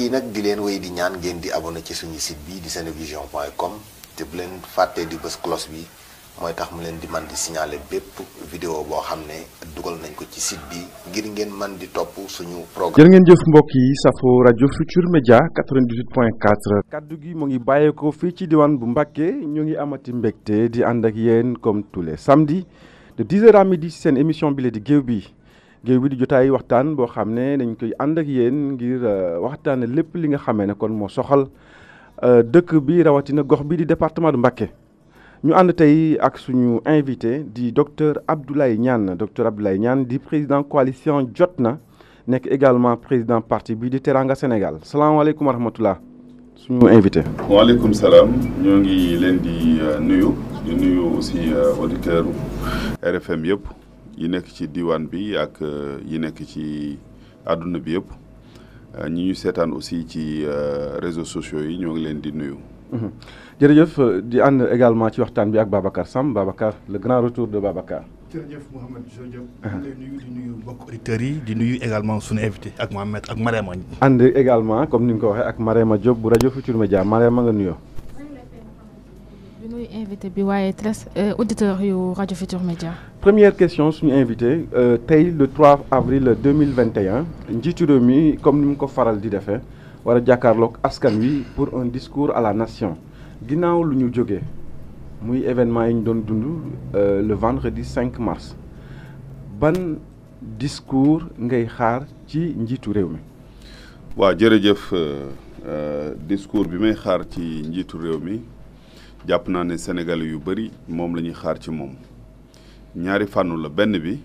yi nag di leen wéy di ñaan ngeen di abonné ci suñu site bi di senevision.com te bu leen fàttee di bës cloche bi mooy tax mu leen di man di signaler bépp vidéo boo xam ne dugal nañ ko ci site bi ngir ngeen man di topp suñu programme. jërë ngeen jëf mbokk yi safo rajo Futur Média 98.4. kaddu gi mu ngi bàyyeekoo fii ci diwaan bu Mbacké ñu ngi amati mbégte di ànd ak yéen comme tous les samedis de 10h à midi seen émission bi la di géew bi di jotaay waxtaan boo xam ne dañ koy ànd ak yéen ngir waxtaane lépp li nga xamee ne kon moo soxal dëkk bi rawatina gox bi di département de Mbacké. ñu ànd tey ak suñu invité di docteur Abdoulaye Niane di président coalition Jotna nekk également président parti bi di Teranga Sénégal salaamaaleykum wa rahmatullah suñu invité. waaleykum salaam ñoo ngi leen di nuyu aussi auditeur RFM yëpp yi nekk ci diwaan bi ak yi nekk ci àdduna bi yëpp ñi ñu seetaan aussi ci réseaux sociaux yi ñoo ngi leen di nuyu. jërëjëf di ànd également ci waxtaan bi ak Babacar Sam Babacar le grand retour de Babacar. jërëjëf Mouhamed Diop. di nuyu mbokk auditeurs yi di nuyu également suñu invité ak Mohamed ak Marema. ànd également comme ni nga ko waxee ak Marema Diop bu rajo Futur Média Marema nga nuyoo. di nuyu invité bi waaye très auditeur yu rajo Futur Média. première question suñu invité tey le 3 avril 2021 njiitu réew mi comme ni mu ko faral di defee. war a jàkkaarloog askan wi pour un discours à la nation ginnaaw lu ñu jógee muy événement yi ñu doon dund le vendredi 5 mars ban discours ngay xaar ci njiitu réew mi. waaw jërëjëf discours bi may xaar ci njiitu réew mi jàpp naa ne Sénégalais yu bëri moom la ñuy xaar ci moom ñaari fànn la benn bi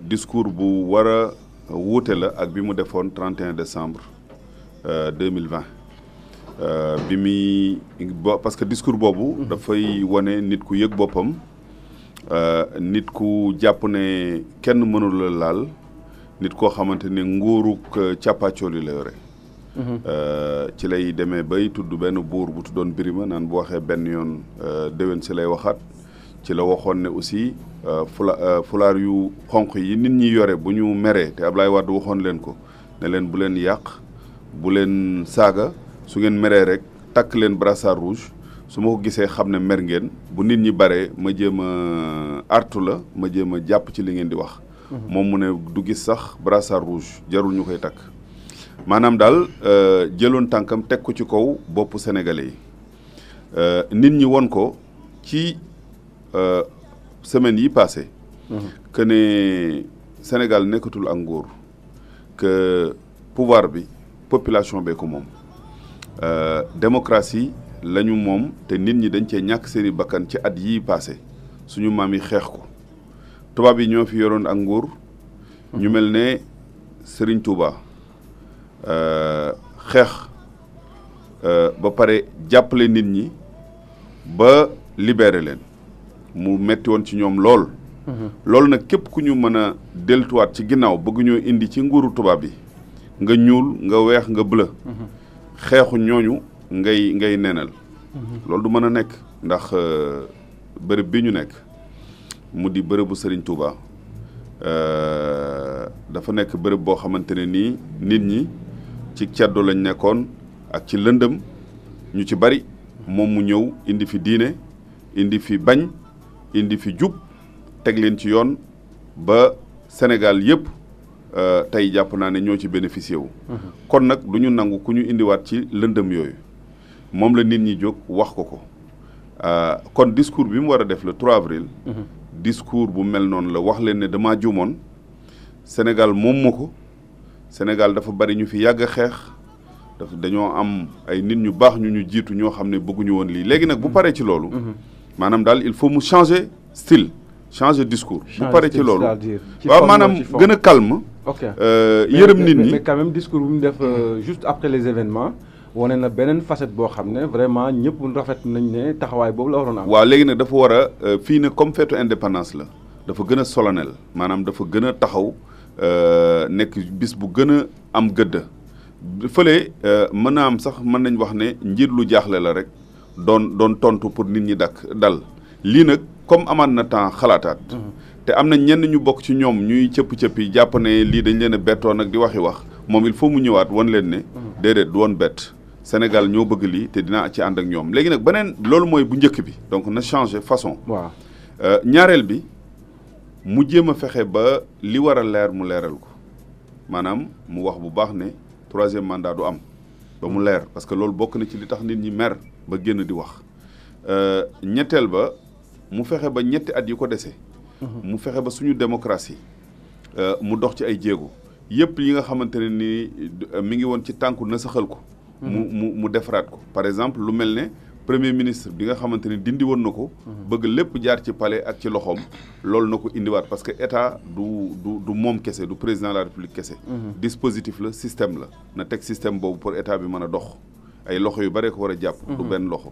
discours bu war a wuute la ak bi mu defoon 31 décembre. 2020 bi muy parce que discours boobu dafay wane nit ku yëg boppam nit ku jàpp ne kenn mënul la laal nit koo xamante ne nguuruk càppaacoli la yore ci lay demee bay tudd benn buur bu tuddoon Birima naan bu waxee benn yoon déwén si lay waxaat ci la waxoon ne aussi fulaar yu xonq yi nit ñi yore bu ñu meree te Ablaye Wade waxoon leen ko ne leen bu leen yàq bu leen saaga su ngeen meree rek takk leen brassard rouge su ma ko gisee xam ne mer ngeen bu nit ñi baree ma jéem a artu la ma jéem a jàpp ci li ngeen di wax. moom mu ne du gis sax brassard rouge jarul ñu koy takk maanaam daal jëloon tànkam teg ko ci kaw boppu sénégalais yi nit ñi won ko ci semaines yi passé que ne Sénégal nekkatul ak nguur que pouvoir bi. population bee ko moom démocratie lañu moom te nit ñi dañ cee ñàkk seeni bakkan ci at yii passé suñu maam yi xeex ko tubaab yi ñoo fi yoroon ak nguur ñu mel ne Serigne Touba xeex ba pare jàppale nit ñi ba libéré leen mu metti woon ci ñoom lool loolu nag képp ku ñu mën a deltuwaat ci ginnaaw bëgg ñoo indi ci nguuru tubaab yi nga ñuul nga weex nga bleu xeexu ñooñu ngay nenal loolu du mën a nekk ndax bërëb bi ñu nekk mu di bërëbu Serigne Touba dafa nekk bërëb boo xamante ne nii nit ñi ci ceddo lañ nekkoon ak ci lëndëm ñu ci bari moom mu ñëw indi fi diine indi fi bañ indi fi jub teg leen ci yoon ba Sénégal yëpp tey jàpp naa ne ñoo ci bénéficié wu. kon nag du ñu nangu ku ñu indiwaat ci lëndëm yooyu moom la nit ñi jóg wax ko kon discours bi mu war a def le 3 avril. discours bu mel noonu la wax leen ne damaa juumoon Sénégal moom ma ko Sénégal dafa bari ñu fi yàgg a xeex dañoo am ay nit ñu baax ñu jiitu ñoo xam ne bëgguñu woon lii léegi nag bu paree ci loolu. maanaam daal il faut mu changer style changer discours. bu paree ci loolu waaw maanaam gën a calme. ok yërëm nit ñi mais quand même discours bu mu def juste après les événements wane na beneen facette boo xam ne vraiment ñëpp rafet nañ ne taxawaay boobu la waroon am. waaw léegi nag dafa war a fii ne comme feetu indépendance la dafa gën a solennel maanaam dafa gën a taxaw nekk bis bu gën a am gëdd. fële mën naa am sax mën nañ wax ne njiit lu jaaxle la rek doon tontu pour nit ñi dal lii nag comme amaat na temps xalaataat. te am na ñenn ñu bokk ci ñoom ñuy cëpp-cëpp yi jàpp ne lii dañ leen a bettoon ak di wax moom il faut mu ñëwaat wan leen ne déedéet du woon bett Sénégal ñoo bëgg lii te dinaa ci ànd ak ñoom léegi nag beneen loolu mooy bu njëkk bi donc na changer façon. waaw ñaareel bi mu jéem a fexe ba li war a leer mu leeral ko maanaam mu wax bu baax ne troisième mandat du am ba mu leer parce que loolu bokk na ci li tax nit ñi mer ba génn di wax ñetteel ba mu fexe ba ñetti at yi ko dese. mu fexe ba suñu démocratie mu dox ci ay jéego yëpp yi nga xamante ne ni mi ngi woon ci tànku na saxal ko. mu defaraat ko par exemple lu mel ne premier ministre bi nga xamante ni dindi woon na ko. bëgg lépp jaar ci palais ak ci loxoom loolu na ko indiwaat parce que état du moom kese du président de la république kese. dispositif la système la na teg système boobu pour état bi mën a dox ay loxo yu bare ko war a jàpp. du benn loxo.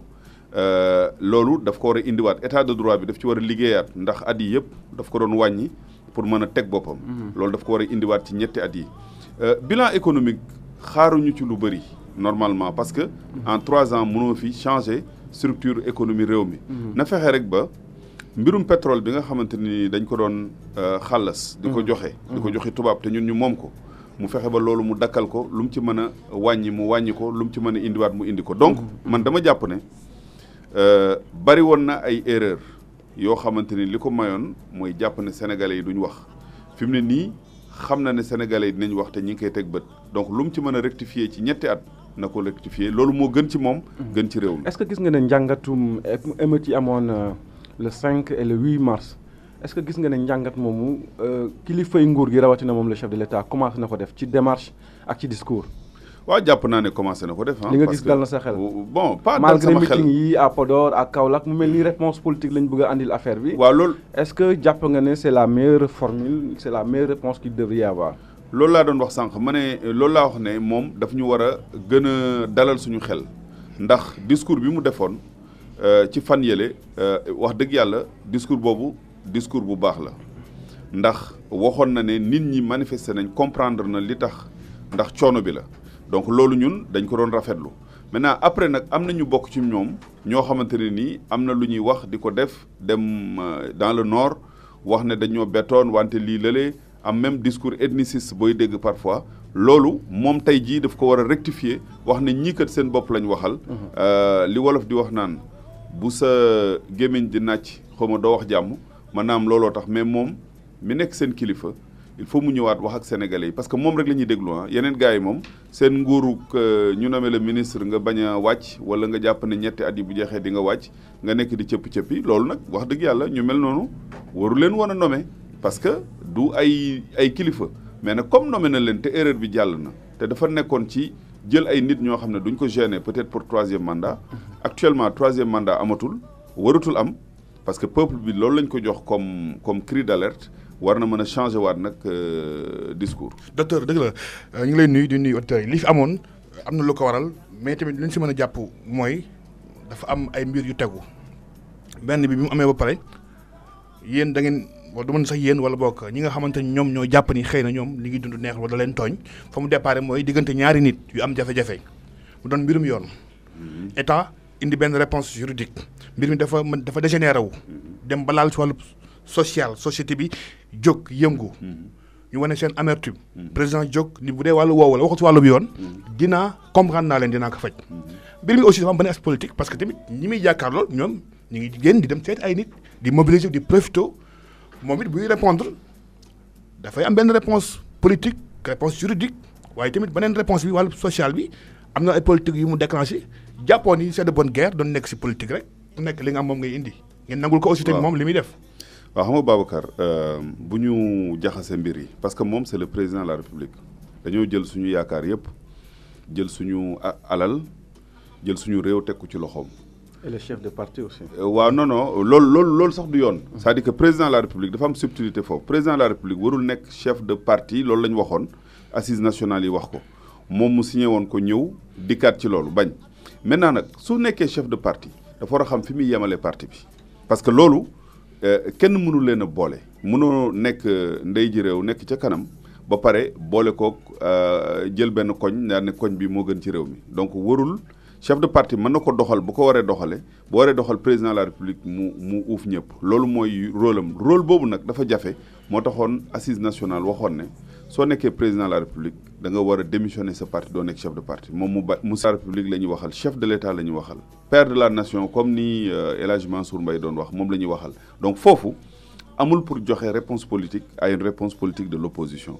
loolu daf ko war a indiwaat état de droit bi daf ci war a liggéeyaat ndax at yi yëpp daf ko doon wàññi pour mën a teg boppam. loolu daf ko war a indiwaat ci ñetti at yi. bilan économique xaaruñu ci lu bëri normalement parce que en 3 ans mënoo fi changer structure économie réew mi. na fexe rek ba mbirum pétrole bi nga xamante ni dañ ko doon xàllas. di ko joxe tubaab te ñun ñu moom ko. mu fexe ba loolu mu dakkal ko lu mu ci mën a wàññi mu wàññi ko lu mu ci mën a indiwaat mu indi ko donc man dama jàpp ne. bari woon na ay erreur yoo xamante ni li ko mayoon mooy jàpp ne sénégalais yi duñ wax fi mu ne nii xam na ne sénégalais yi dinañ wax te ñi ngi koy teg bët donc lu mu ci mën a rectifier ci ñetti at na ko rectifier loolu moo gën ci moom. gën ci réew mi. est-ce que gis nga ne njàngatum émeute yi amoon le 5 et le 8 mars est-ce que gis nga ne njàngat moomu kilifay nguur gi rawatina moom le chef de l'État commencé na ko def ci démarche ak ci discours. waaw jàpp naa ne commencé na ko def. li nga gis dal na sa xel bon pas dal sama xel malgré meeting yi à Podor ak Kaolack mu mel ni réponse politique lañ bëgg a andil affaire bi. waaw loolu. est-ce que jàpp nga ne c'est la meilleure formule c'est la meilleure réponse qu'il devrait y avoir. loolu laa doon wax sànq ma ne loolu laa wax ne moom daf ñu war a gën a dalal suñu xel ndax discours bi mu defoon ci fan yële wax dëgg yàlla discours boobu discours bu baax la ndax waxoon na ne nit ñi manifester nañ comprendre na li tax ndax coono bi la. donc loolu ñun dañ ko doon rafetlu maintenant après nag am na ñu bokk ci ñoom ñoo xamante ne nii am na lu ñuy wax di ko def dem dans le nord wax ne dañoo bettoon wante lii lële am même discours ethniciste booy dégg parfois loolu moom tey jii daf ko war a rectifier wax ne ñii kat seen bopp lañ waxal. li wolof di wax naan bu sa gémmiñ di nàcc xaw ma doo wax jàmm maanaam looloo tax mais moom mi nekk seen kilifa. il faut mu ñëwaat wax ak sénégalais yi parce que moom rek la ñuy déglu yeneen gars yi moom seen nguuru ñu nommé le ministre nga bañ a wàcc wala nga jàpp ne ñetti at yi bu jeexee di nga wàcc nga nekk di cëppi loolu nag wax dëgg yàlla ñu mel noonu waru leen woon a nommé parce que du ay kilifa mais nag comme nommé na leen te erreur bi jàll na te dafa nekkoon ci jël ay nit ñoo xam ne duñ ko gêner peut-être pour 3e mandat actuellement 3e mandat amatul waratul am parce que peuple bi loolu lañ ko jox comme cri d'alerte. war na mën a changer waat nag discours. docteur dëgg la ñu ngi lay nuyu di nuyu auditeurs yi li fi amoon am na lu ko waral mais tamit li ñu si mën a jàpp mooy dafa am ay mbir yu tegu benn bi mu amee ba pare yéen da ngeen wala du mën sax yéen wala bokk ñi nga xamante ni ñoom ñoo jàpp ni xëy na ñoom li ngi dund neex wala da leen tooñ fa mu déparé mooy diggante ñaari nit yu am jafe-jafe mu doon mbirum yoon. état indi benn réponse juridique mbir mi dafa dégénéré wu dem ba laal ci wàllu social société bi jóg yëngu ñu wane seen amertume président jóg ni bu dee wàllu woowu la waxu ci wàllu bi yoon dinaa comprendre naa leen dinaa ko faj mbir mi aussi dafa am benn aspect politique parce que tamit ñi muy jàkkaarloo ñoom ñu ngi génn di dem seet ay nit di mobiliser di profiter moom it buy répondre dafay am benn réponse politique réponse juridique waaye tamit beneen réponse bi wàllu social bi am na ay politique yu mu déclenché jàppoon ni c'est de bonne guerre doon nekk si politique rek mu nekk li nga am moom ngay indi ngeen nangul ko aussi tamit moom li muy def. waaw xam nga Babacar bu ñu jaxase mbir yi parce que moom c'est le président de la République dañoo jël suñu yaakaar yëpp jël suñu alal jël suñu réew teg ko ci loxoom. et le chef de parti aussi. waaw non loolu sax du yoon. c'est-à-dire que président de la République dafa am subtilité foofu président de la République warul nekk chef de parti loolu la ñu waxoon assises nationales yi wax ko moom mu signé woon ko ñëw dikkaat ci loolu bañ maintenant nag su nekkee chef de parti dafa war a xam fi muy yemale parti bi parce que loolu. kenn mënul leen a boole mënoo nekk ndey ji réew nekk ca kanam ba pare boole kook jël benn koñ daal ne koñ bi moo gën ci réew mi donc warul chef de parti mën na ko doxal bu ko waree doxale bu waree doxal président de la république mu uuf ñëpp loolu mooy rôle boobu nag dafa jafe moo taxoon assise nationale waxoon ne soo nekkee président de la république da nga war a démissionner sa parti doo nekk chef de parti moom mu sa république la ñuy waxal chef de l'état la ñuy waxal père de la nation comme ni El Hadj Mansour Mbaye doon wax moom la ñuy waxal donc foofu amul pour joxe réponse politique à une réponse politique de l'opposition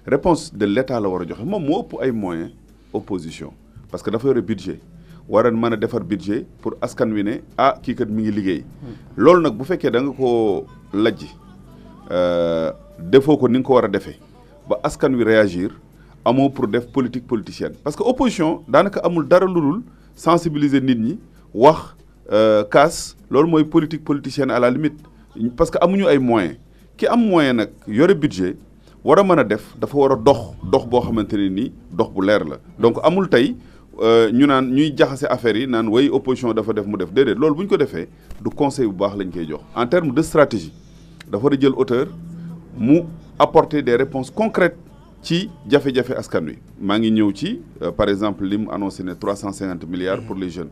réponse de l'état la war a joxe moom moo ëpp ay moyens opposition parce que dafa yore budget war a mën a defar budget pour askan wi ne kii kat mi ngi liggéey loolu nag bu fekkee da nga ko lajj defoo ko ni nga ko war a defee ba askan wi réagir amoo pour def politique politicienne parce que opposition daanaka amul dara lu dul sensibiliser nit ñi wax kaas loolu mooy politique politicienne à la limite parce que amuñu ay moyens ki am moyen nag yore budget war a mën a def dafa war a dox boo xamante ne nii dox bu leer la donc amul tey ñu naan ñuy jaxase affaire yi naan way opposition dafa def mu def déedéet loolu bu ñu ko defee du conseil bu baax lañ koy jox en termes de stratégie dafa war a jël hauteur mu apporter des réponses concrètes ci jafe-jafe askan wi maa ngi ñëw ci par exemple li mu annoncé ne 350 milliards pour les jeunes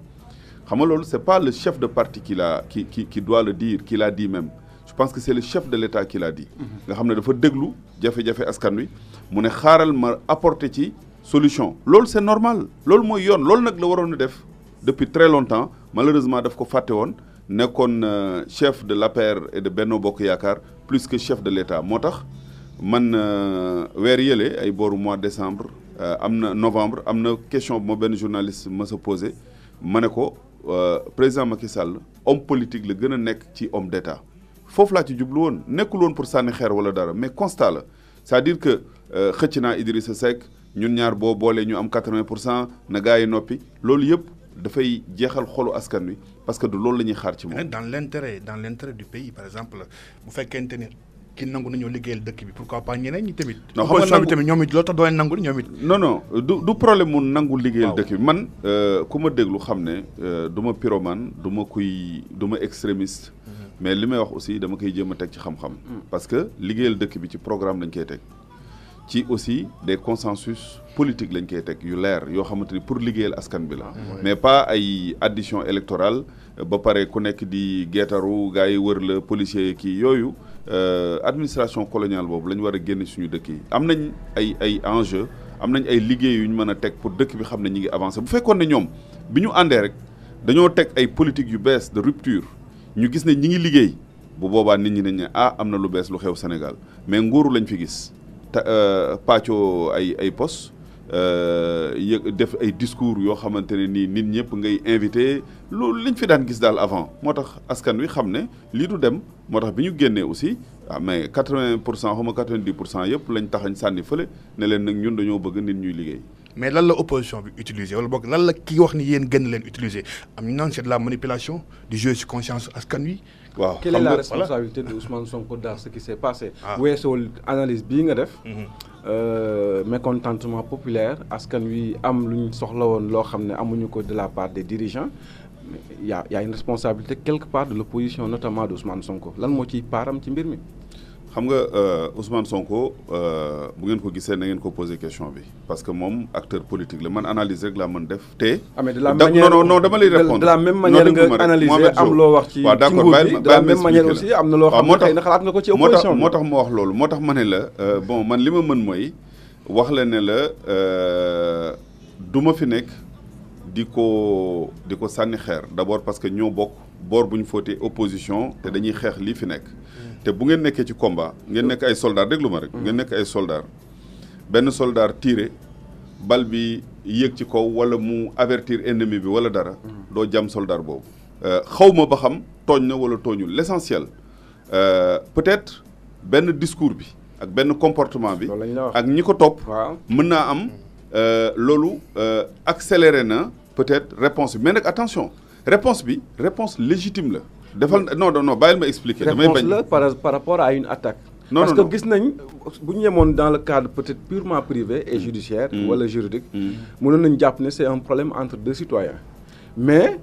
xam nga loolu c'est pas le chef de parti qui doit le dire qui l'a dit même je pense que c'est le chef de l'État qui l'a dit nga xam ne dafa déglu jafe-jafe askan wi mu ne xaaral ma apporter ci solution loolu c'est normal loolu mooy yoon loolu nag la waroon a def depuis très longtemps malheureusement daf ko fàtte woon nekkoon chef de l'APR et de Benno Bokk Yaakaar plus que chef de l'État moo tax man weer yële ay booru mois décembre novembre am na question bu ma benn journaliste ma sa posé ma ne ko président Macky Sall homme politique la gën a nekk ci homme d'État foofu laa ci jublu woon nekkul woon pour sànni xeer wala dara mais constat la c'est-à-dire que xëcc naa Idrissa Seck ñun ñaar boo boolee ñu am 80% na gaa yi noppi loolu yëpp dafay jeexal xolu askan wi parce que du loolu la ñuy xaar ci moom. dans l'intérêt du pays par exemple bu fekkente ne ki nangu nañoo liggéeyal dëkk bi pourquoi pas ñeneen ñi tamit. non xam nga tamit ñoom it loolu tax doo leen nangul ñoom it. non du problème mu nangu liggéeyal dëkk bi man ku ma déglu xam ne du ma pyromane du ma extrémiste. mais li may wax aussi dama koy jéem a teg ci xam-xam. parce que liggéeyal dëkk bi ci programme lañ koy teg. ci aussi des consensus politiques lañ koy teg yu leer yoo xamante ni pour liggéeyal askan bi la. mais pas ay addition électorale ba pare ku nekk di geetaru gars yi wër la policier kii yooyu administration coloniale boobu la ñu war a génne suñu dëkk yi. am nañ ay enjeux am nañ ay liggéey yu ñu mën a teg pour dëkk bi xam ne ñi ngi avancé bu fekkoon ne ñoom bi ñu àndee rek dañoo teg ay politique yu bees de rupture ñu gis ne ñi ngi liggéey bu boobaa nit ñi nañ ne am na lu bees lu xew Sénégal mais nguuru lañ fi gis. pàccoo ay poste def ay discours yoo xamante ne nii nit ñëpp ngay invité loolu liñ fi daan gis daal avant moo tax askan wi xam ne lii du dem moo tax bi ñu génnee aussi mais 80% xaw ma 90% yëpp lañ taxañ sànni fële ne leen nag ñun dañoo bëgg nit ñuy liggéey. mais lan la opposition bi utiliser wala boog lan la kii wax ni yéen gën leen utiliser am ñu naan c'est de la manipulation du jeu sur conscience askan wi. waaw quelle est la responsabilité de Ousmane Sonko dans ce qui s'est passé. weesoo analyse bii nga def. mécontentement populaire askan wi am lu ñu soxla woon loo xam ne amuñu ko de la part des dirigeants il y a une responsabilité quelque part de l'opposition notamment de Ousmane Sonko lan moo ciy paaram ci mbir mi. xam nga Ousmane Sonko bu ngeen ko gisee na ngeen ko poser question bi parce que moom acteur politique la man analyse rek laa mën def te. mais de la manière non dama lay répondre de la même manière nga analyser am loo wax ci nguur gi de la même manière aussi am na loo xam ne xëy na xalaat nga ko ci opposition moo tax ma wax loolu moo tax ma ne la bon man li ma mën mooy wax la ne la du ma fi nekk di ko sànni xeer d'abord parce que ñoo bokk boor bu ñu fóotee opposition te dañuy xeex lii fi nekk. te bu ngeen nekkee ci combat ngeen nekk ay soldats déglu ma rek. ngeen nekk ay soldats benn soldat tiré bal bi yéeg ci kaw wala mu avertir ennemi bi wala dara. doo jam soldat boobu. xaw ma ba xam tooñ na wala tooñul l'essentiel peut-être benn discours bi ak benn comportement bi. ak ñi ko topp. mën naa am loolu accéléré na peut-être réponse bi mais nag attention réponse bi réponse légitime la. defal non bàyyil ma expliquer. damay bañ réponse la par rapport à une attaque. non parce que gis nañ bu ñu yemoon dans le cadre peut-être purement privé et judiciaire. wala juridique. mënoon nañ jàpp ne c'est un problème entre deux citoyens. mais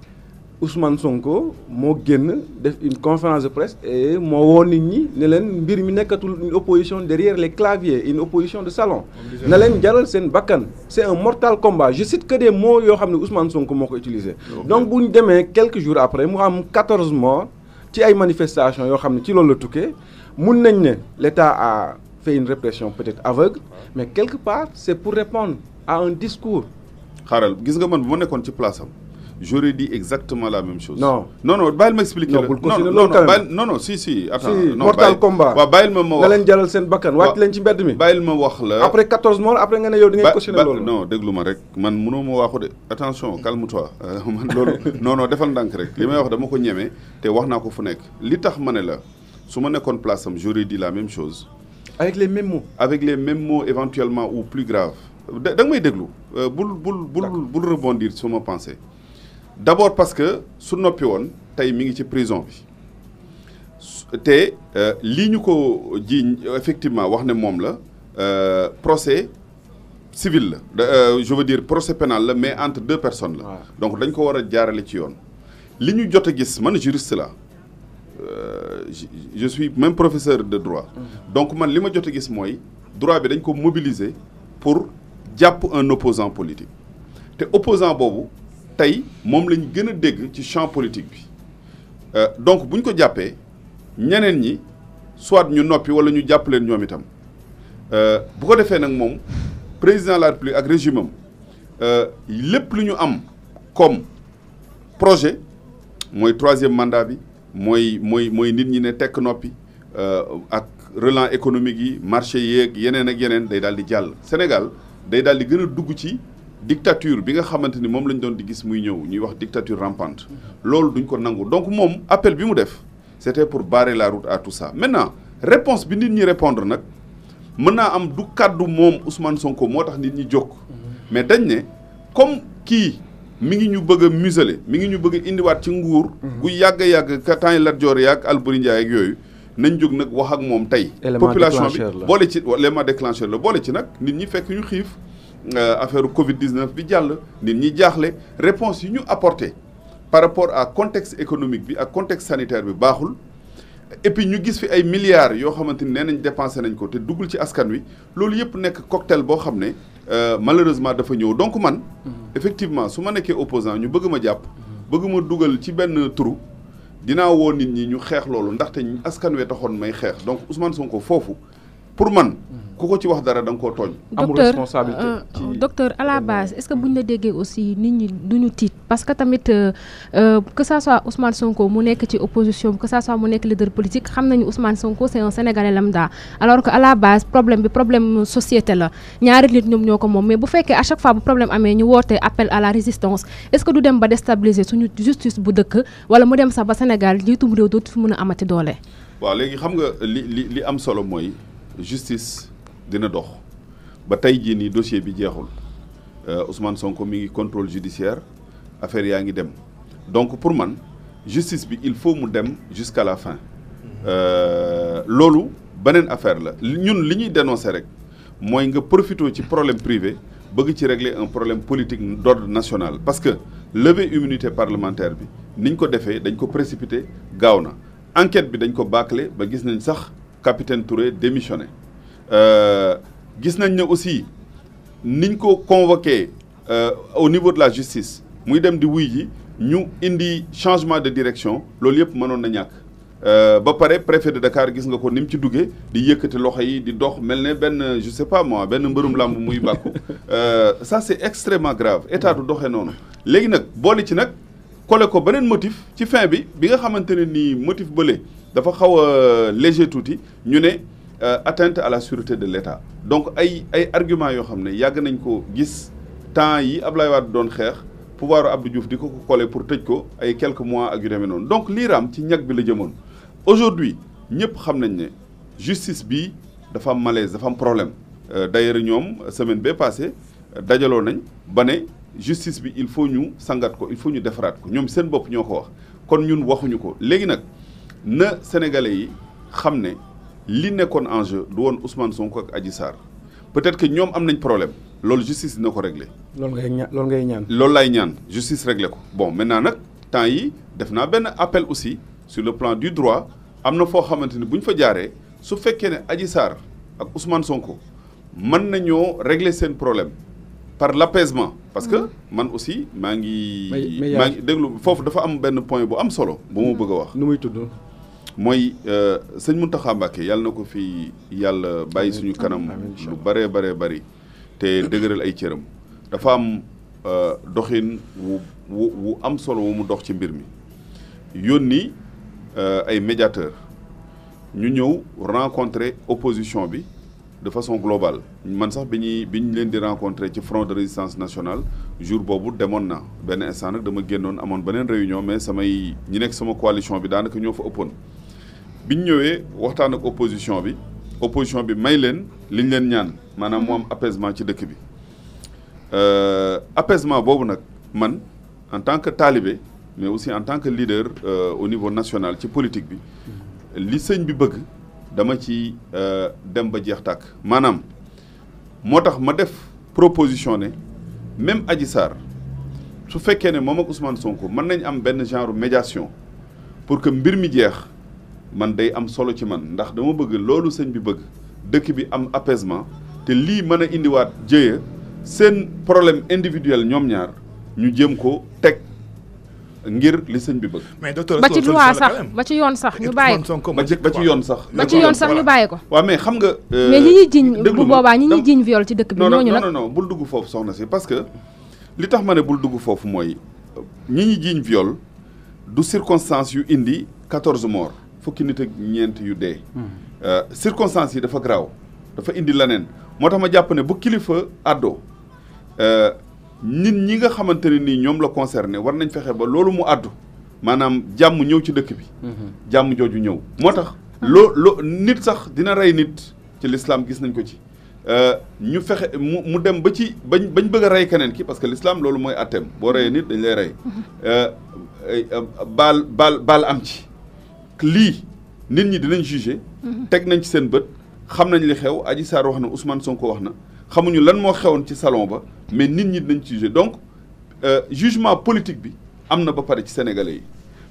Ousmane Sonko moo génn def une conférence de presse et moo woo nit ñi ne leen mbir mi nekkatul une opposition derrière les claviers une opposition de salon na leen jaral seen bakkan c'est un mortal combat je cite que des mots yoo xam ne Ousmane Sonko moo ko utilisé donc bu ñu demee quelques jours après mu am 14 morts ci ay manifestations yoo xam ne ci loolu la tukkee mun nañ ne l'État a fait une répression peut-être aveugle mais quelque part c'est pour répondre à un discours. xaaral gis nga man bu ma nekkoon ci place am j'aurais dit exactement la même chose. non bàyyil ma expliquer la non si attends non mortal combat waaw bàyyil ma wax na leen jaral seen bakkan wàcc leen ci mbedd mi bàyyil ma wax la après 14 morts après nga ne yow di ngay cautionner loolu non déglu ma rek man mënoo ma waxu de attention calme-toi man loolu non defal ndànk rek li may wax dama ko ñeme te wax naa ko fu nekk li tax ma ne la su ma nekkoon place am j'aurais dit la même chose avec les mêmes mots éventuellement ou plus grave da nga may déglu bul rebondir sur ma pensée d'abord parce que su noppi woon tey mi ngi ci prison bi te lii ñu ko jiiñ effectivement wax ne moom la procès civil la je veux dire procès pénal la mais entre deux personnes la donc dañ ko war a jaarale ci yoon li ñu jot a gis man juriste la je suis même professeur de droit donc man li ma jot a gis mooy droit bi dañ ko mobiliser pour jàpp un opposant politique te opposant boobu tey moom lañ gën a dégg ci champ politique bi donc bu ñu ko jàppee ñeneen ñi soit ñu noppi wala ñu jàpp leen ñoom itam bu ko defee nag moom président de la République ak régime am lépp lu ñu am comme projet mooy troisième mandat bi mooy nit ñi ne tekk noppi ak relance économique yi marché yeeg yeneen ak yeneen day daal di jàll Sénégal day daal di gën a dugg ci dictature bi nga xamante ni moom lañ doon di gis muy ñëw ñuy wax dictature rampante loolu duñ ko nangu donc moom appel bi mu def c'était pour barrer la route à tout ça maintenant réponse bi nit ñi répondre nag mën naa am du kàddu moom Ousmane Sonko moo tax nit ñi jóg mais dañ ne comme kii mi ngi ñu bëgg a museler mi ngi ñu bëgg a indiwaat ci nguur gu yàgg ka temps yi Lat Joor yaag Alboury Ndiaye ak yooyu nañ jóg nag wax ak moom tey population bi boole ci élément déclencheur la boole ci nag nit ñi fekk ñu xiif affaire Covid-19 bi jàll nit ñi jaaxle réponse yi ñu apporté par rapport à contexte économique bi ak contexte sanitaire bi baaxul et puis ñu gis fi ay milliards yoo xamante ni nee nañ dépensé nañ ko te duggul ci askan wi loolu yëpp nekk cocktail boo xam ne malheureusement dafa ñëw donc man effectivement su ma nekkee opposant ñu bëgg ma jàpp bëgg ma dugal ci benn trou dinaa woo nit ñi ñu xeex loolu ndaxte askan wee taxoon may xeex donc Ousmane Sonko foofu pour man ku ko ci wax dara da nga koo tooñ. amul responsabilité docteur à la base est-ce que buñ la déggee aussi nit ñi duñu tiit parce que tamit que ça soit Ousmane Sonko mu nekk ci opposition que ça soit mu nekk leader politique xam nañu Ousmane Sonko c'est un Sénégalais lambda alors que à la base problème société la ñaari nit ñoom ñoo ko moom mais bu fekkee à chaque fois bu problème amee ñu woote appel à la résistance est-ce que du dem ba déstabiliser suñu justice bu dëkk wala mu dem sax ba Sénégal jiitum réew dootu fi mën a amati doole. waaw léegi xam nga li am solo mooy justice dina dox ba tey jii nii dossier bi jeexul Ousmane Sonko mi ngi contrôle judiciaire affaire yaa ngi dem donc pour man justice bi il faut mu dem jusqu'à la fin loolu beneen affaire la ñun li ñuy dénoncer rek mooy nga profité ci problème privé bëgg ci régler un problème politique d'ordre national parce que lever immunité parlementaire bi niñ ko defee dañ ko précipité gaaw na enquête bi dañ ko bâclé ba gis nañ sax capitaine Touré démissionné gis nañ ne aussi niñ ko convoqué au niveau de la justice muy dem di wuy ji ñu indi changement de direction loolu yëpp mënoon na ñàkk ba pare préfet de Dakar gis nga ko ni mu ci duggee di yëkkati loxo yi di dox mel ne benn je sais pas moi benn mbërum làmb muy bàkku ça c'est extrêmement grave état du doxee noonu léegi nag boole ci nag collé ko beneen motif ci fin bi nga xamante ne nii motif bële dafa xaw a léger tuuti ñu ne atteinte à la sûreté de l'État donc ay arguments yoo xam ne yàgg nañ ko gis temps yi Abdoulaye Wade doon xeex pouvoir Abdou Diouf di ko collé pour tëj ko ay quelques mois ak yu demee noonu donc lii raam ci ñag bi la jëmoon aujourd'hui ñëpp xam nañ ne justice bi dafa am malaise dafa am problème d'ailleurs ñoom semaine bee passée dajaloo nañ ba ne justice bi il faut ñu sangat ko il faut ñu defaraat ko ñoom seen bopp ñoo ko wax kon ñun waxuñu ko léegi nag na sénégalais yi xam ne li nekkoon en jeu du woon Ousmane Sonko ak Adji Sarr peut-être que ñoom am nañ problème loolu justice dina ko régler. loolu ngay ñaan. loolu laay ñaan justice régler ko bon maintenant nag temps yi def naa benn appel aussi sur le plan du droit am na foo xamante ni bu ñu fa jaaree su fekkee ne Adji Sarr ak Ousmane Sonko mën nañoo régler seen problème par l'apaisement parce que man aussi maa ngi déglu foofu dafa am benn point bu am solo bu ma bëgg a wax. nu muy tudd. mooy sëñ Mountakha Mbacké yàlla na ko fi yàlla bàyyi suñu kanam lu bëree bëri te dëgëral ay cëram dafa am doxin wu am solo wu mu dox ci mbir mi yónni ay médiateurs ñu ñëw rencontrer opposition bi de façon globale man sax bi ñu leen di rencontrer ci front de résistance nationale jour boobu demoon na benn instant nag dama génnoon amoon beneen réunion mais ñi nekk sama coalition bi daanaka ñoo fa ëppoon bi ñu ñëwee waxtaan ak opposition bi may leen li ñu leen ñaan maanaam mu am apaisement ci dëkk bi apaisement boobu nag man en tant que talibé mais aussi en tant que leader au niveau national ci politique bi li sëñ bi bëgg dama ci dem ba jeex tàkk maanaam moo tax ma def proposition ne même Adji Sarr su fekkee ne moom ak Ousmane Sonko mën nañ am benn genre médiation pour que mbir mi jeex man day am solo ci man ndax dama bëgg loolu sëñ bi bëgg dëkk bi am apaisement te lii mën a indiwaat jëye seen problème individuel ñoom ñaar ñu jéem ko teg ngir li sëñ bi bëgg. mais docteur ba ci loi sax ba ci yoon sax ñu bàyyi ko ba ci yoon sax. ba ci yoon sax ñu bàyyi ko. waaw mais xam nga. mais ñi ñuy jiiñ bu boobaa ñi ñuy jiiñ viol ci dëkk bi. ñooñu nag non bul dugg foofu soxna si parce que li tax ma ne bul dugg foofu mooy ñi ñuy jiiñ viol du circonstance yu indi 14 morts fukki nit ak ñeent yu dee. circonstance yi dafa garaaw dafa indi leneen moo tax ma jàpp ne bu kilifa àddoo nit ñi nga xamante ne nii ñoom la concerné war nañ fexe ba loolu mu àddu maanaam jàmm ñëw ci dëkk bi. jàmm jooju ñëw. moo tax nit sax dina rey nit ci l'islam gis nañ ko ci ñu fexe mu dem ba ci bañ bëgg a rey keneen ki parce que l'islam loolu mooy atteem boo reyee nit dañ lay rey baal am ci lii nit ñi dinañ juger. teg nañ ci seen bët xam nañ li xew Adji Sarr wax na Ousmane Sonko wax na. xamuñu lan moo xewoon ci salon ba mais nit ñi dinañ ci juger donc jugement politique bi am na ba pare ci sénégalais yi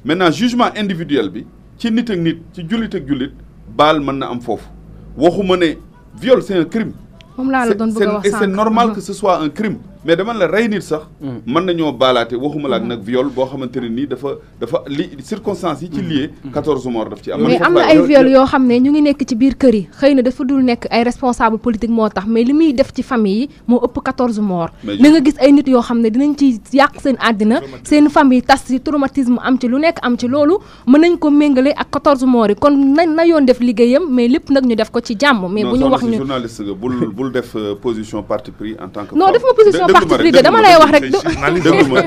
maintenant jugement individuel bi ci nit ak nit ci jullit ak jullit baal mën na am foofu waxuma ne viol c'est un crime. moom laa la doon bëgg a wax et c'est normal que ce soit un crime mais dama la rey nit sax. mën nañoo baalaate waxuma la ak nag viol boo xamante ne nii dafa li circonstances yi ci lié 14 morts daf ci am. mais am na ay viol yoo xam ne ñu ngi nekk ci biir kër yi xëy na dafa dul nekk ay responsable politique moo tax mais li muy def ci famille yi moo ëpp 14 morts. na nga gis ay nit yoo xam ne dinañ ci yàq seen àddina seen famille tas ci traumatisme am ci lu nekk am ci loolu mën nañ ko méngale ak 14 morts yi kon na yoon def liggéeyam mais lépp nag ñu def ko ci jàmm. mais bu ñu wax ñu journaliste nga bul def position parti pris en tant que. non def ma position parti pris de dama lay wax rek.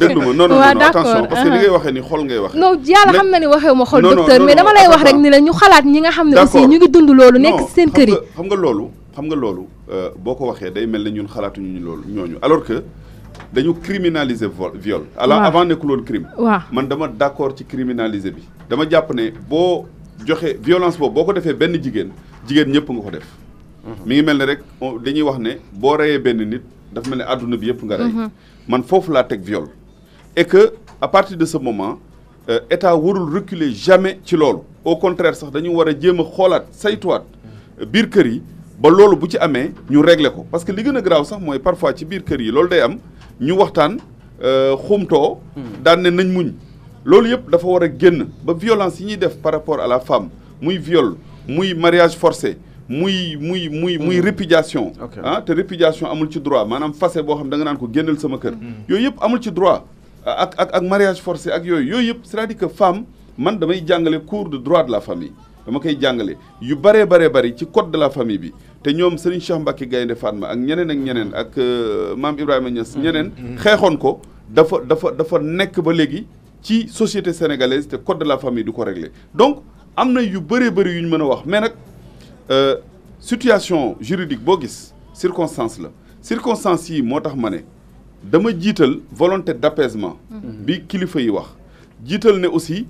déglu ma non attention parce que li ngay waxee ni xol ngay wax. non yàlla xam na ni waxee ma xol docteur mais dama lay wax rek ni la ñu xalaat ñi nga xam ne aussi ñu ngi dund loolu nekk seen kër yi. xam nga loolu boo ko waxee day mel ne ñun xalaatuñu ñu loolu ñooñu alors que dañu criminaliser viol. alors avant nekkul woon crime. waaw man dama d'accord ci criminaliser bi. dama jàpp ne boo joxe violence boobu boo ko defee benn jigéen ñëpp nga ko def. mi ngi mel ne rek dañuy wax ne boo reyee benn nit dafa mel ne àdduna bi yëpp nga rey. man foofu laa teg viol. et que à partir de ce moment état warul reculer jamais ci loolu. au contraire sax dañu war a jéem a xoolaat saytuwaat biir kër yi ba loolu bu ci amee ñu régler ko parce que li gën a garaaw sax mooy parfois ci biir kër yi loolu day am ñu waxtaan xumtoo. daan ne nañ muñ. loolu yëpp dafa war a génn ba violence yi ñuy def par rapport à la femme muy viol muy mariage forcé. muy répudiation. Te répudiation amul ci droit maanaam fase boo xam da nga naan ko génnal sama kër. yooyu yëpp amul ci droit ak mariage forcé ak yooyu yëpp c'est-à-dire que femme man damay jàngale cours de droit de la famille dama koy jàngale yu bari ci code de la famille bi te ñoom Serigne Cheikh Mbacké Gaïndé Fatma ak ñeneen ak Mame Ibrahima Niass ñeneen xeexoon ko dafa nekk ba léegi ci société sénégalaise te code de la famille du ko régler donc am na yu bëree bëri yu ñu mën a wax mais nag situation juridique boo gis circonstance yi moo tax ma ne dama jiital volonté d'apaisement bi kilifa yi wax jiital ne aussi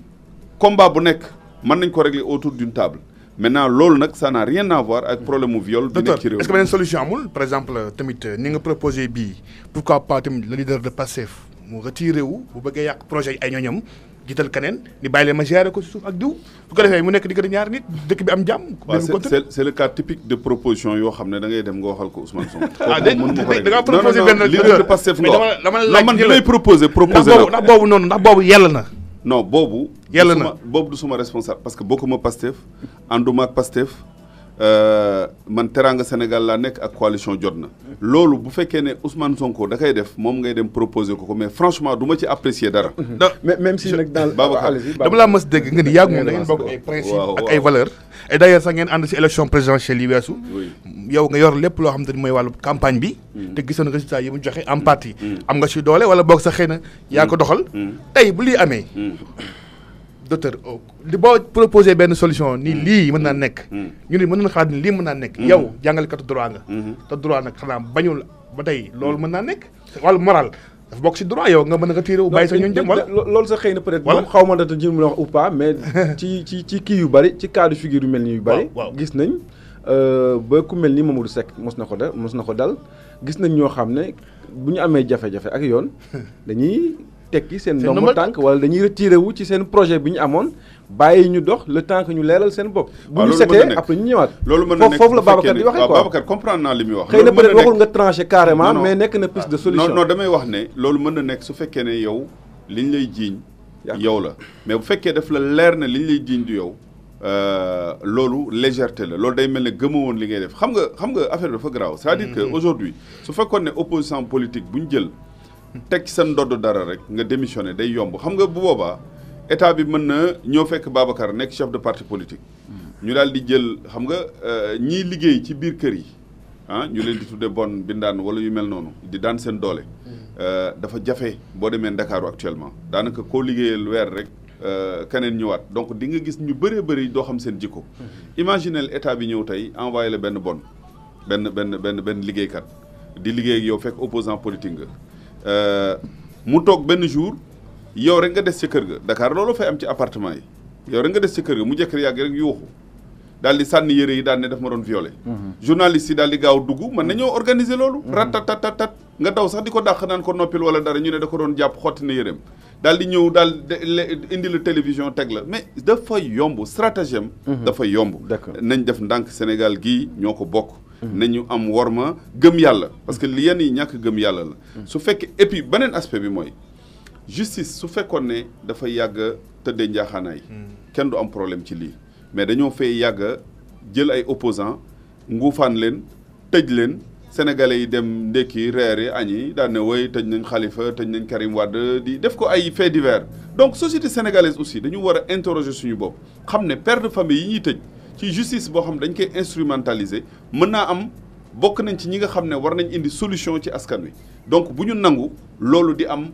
combat bu nekk mën nañ ko régler autour d'une table maintenant loolu nag ça n'a rien à voir ak problème mu viol bi nekk ci réew est-ce que beneen solution amul par exemple tamit ni nga proposé bii pourquoi pas tamit le leader de Pastef mu retiré wu bu bëggee yàq projet yi ay ñooñam jiital keneen ni bàyyi leen ma gérer ko ci suuf ak diw bu ko defee mu nekk diggante ñaari nit dëkk bi am jàmm. waaw c'est le cas typique de proposition yoo xam ne da ngay dem nga waxal ko Ousmane Sonko. da nga proposé benn leader de Pastef nga dama laaj man lay proposé ndax boobu noonu ndax boobu yàlla na. non boobu. yàlla na boobu du suma responsable parce que bokkuma Pastef ànduma ak Pastef man Teranga Sénégal laa nekk ak coalition jot na loolu bu fekkee ne Ousmane Sonko da koy def moom ngay dem proposer ko mais franchement du ma ci apprécier dara. mais même si nag daal dama laa mës dégg nga ni yàgg moom da ngeen bokk ay principe ak ay valeurs. et d'ailleurs sax ngeen ànd si élection présidentielle yi weesu. yow nga yor lépp loo xam te ni mooy wàllu campagne bi. te gisoon résultat yi mu joxe en partie. am nga si doole wala boog sax xëy na yaa ko doxal. tey bu lii amee. docteur di boo proposé benn solution ni lii mën naa nekk. ñu ne mën nañu xalaat ni lii mën naa nekk. yow jàngalekatu droit nga. te droit nag xanaa bañul ba tey loolu mën naa nekk. wàllu moral dafa bokk si droit yow nga mën a retiré wu bàyyi sa ñooñu dem wala. loolu sax xëy na peut-être moom xaw ma data jëm wax ou pas mais ci kii yu bari ci cas de figure yu mel ni yu bari. gis nañ ba ku mel ni Mamadou Seck mos na ko dal gis nañ ñoo xam ne bu ñu amee jafe-jafe ak yoon dañuy. tekki seen ndombo tànk wala dañuy retiré wu ci seen projet bi ñu amoon bàyyi ñu dox le temps que ñu leeral seen bopp. bu ñu setee après ñu ñëwaat. loolu mën na nekk foofu la Babacar di waxee quoi Babacar comprendre naa li muy wax. xëy na peut-être waxul nga tranché carrément mais nekk na piste de solution. non damay wax ne loolu mën na nekk su fekkee ne yow liñ lay jiiñ yow la mais bu fekkee daf la leer ne liñ lay jiiñ du yow loolu légèreté la loolu day mel ne gëma woon li ngay def xam nga affaire bi dafa grave c'est-à-dire que aujourd'hui su fekkoon ne opposition politique bu ñu jël teg ci seen ndodd dara rek nga démissionné day yomb xam nga bu boobaa état bi mën na ñoo fekk Babacar nekk chef de parti politique ñu daal di jël xam nga ñiy liggéey ci biir kër yi ñu leen di tudde bon bindaan wala yu mel noonu di daan seen doole dafa jafe boo demee Ndakaaru actuellement daanaka koo liggéeyal weer rek keneen ñëwaat donc di nga gis ñu bëree bëri doo xam seen jikko imaginel état bi ñëw tey envoyé la benn benn liggéeykat di liggéey ak yow fekk opposant politique nga mu toog benn jour yow rek nga des ca kër ga Dakar loolu fay am ci appartement yi yow rek nga des ca kër ga mu jekk yàgg rek yuuxu daal di sànni yére yi daal ne daf ma doon violé journaliste yi daal di gaaw dugg mën nañoo organiser loolu ratatatat nga daw sax di ko dàq naan ko noppil wala dara ñu ne da ko doon jàpp xotti na yéreem daal di ñëw daal indi la télévision teg la mais dafa yomb stratagème dafa yomb nañ def ndànk Sénégal gii ñoo ko bokk nañu am worma gëm yàlla parce que li yenn yi ñàkk gëm yàlla la su fekkee et puis beneen aspect bi mooy justice su fekkoon ne dafa yàgg tëddee njaaxaanaay kenn du am problème ci lii mais dañoo fay yàgg jël ay opposants nguufaan leen tëj leen sénégalais yi dem ndekki reer yi añ yi daan ne woy tëj nañ Khalifa tëj nañ Karim Wade di def ko ay faits divers donc société sénégalaise aussi dañu war a interroger suñu bopp xam ne père de famille yi ñuy tëj ci justice boo xam dañ koy instrumentaliser mën naa am bokk nañ ci ñi nga xam ne war nañ indi solution ci askan wi donc bu ñu nangu loolu di am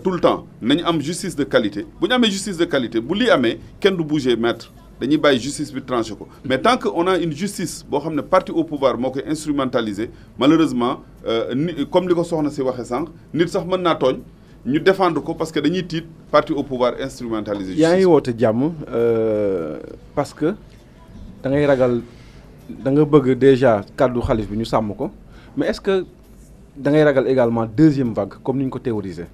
tout le temps nañu am justice de qualité bu ñu amee justice de qualité bu lii amee kenn du bouger maître dañuy bàyyi justice bi tranché ko mais tant que on a une justice boo xam ne parti au pouvoir moo koy instrumentaliser malheureusement comme li ko soxna si waxee sànq nit sax mën naa tooñ ñu défendre ko parce que dañuy tiit parti au pouvoir instrumentaliser justice. yaa ngi woote jàmm parce que da ngay ragal da nga bëgg déjà kàddu xalif bi ñu sàmm ko mais est-ce que da ngay ragal également deuxième vague comme ni ñu ko théoriser.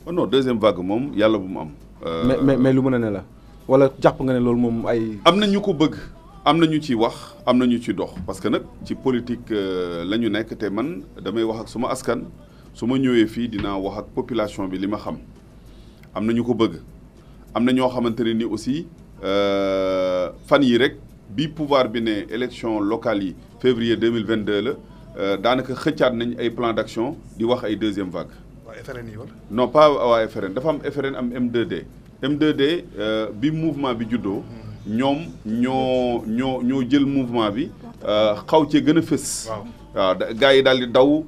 oh non deuxième vague moom yàlla bu mu am. mais lu mën a ne la wala jàpp nga ne loolu moom ay. am na ñu ko bëgg am na ñu ci wax am na ñu ci dox parce que nag ci politique la ñu nekk te man damay wax ak suma askan su ma ñëwee fii dinaa wax ak population bi li ma xam am na ñu ko bëgg am na ñoo xamante ne ni aussi fan yi rek. bi pouvoir bi ne élection locale yi février 2022 la daanaka xëccaat nañ ay plan d'action di wax ay deuxième vague. waa FRN yi wala. non pas waa FRN dafa am FRN am M2D. M2D bi mouvement bi juddoo. ñoom ñoo jël mouvement bi xaw cee gën a fës. waaw gars yi daal di daw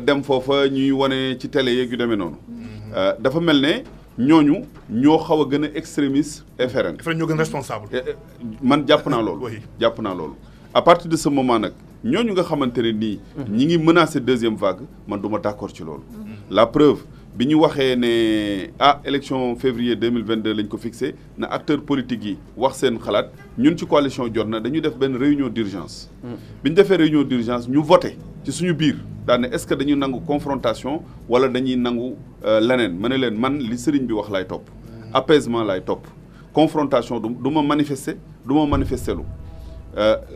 dem foofa ñuy wane ci télé yeeg yu demee noonu. dafa mel ne. ñooñu ñoo xaw a gën a extrémiste FRN. FRN ñoo gën responsable. man jàpp naa loolu. jàpp naa loolu à partir de ce moment nag ñooñu nga xamante ne nii. ñi ngi menacer deuxième vague man du ma d'accord ci loolu. la preuve bi ñu waxee ne élection février 2022 lañ ko fixé na acteurs politiques yi wax seen xalaat ñun ci coalition jot na dañu def benn réunion d'urgence. bi ñu defee réunion d'urgence ñu voté ci suñu biir. daane est-ce que dañuy nangu confrontation wala dañuy nangu leneen ma ne leen man li sëriñ bi wax laay topp apaisement lay topp confrontation du ma manifester lu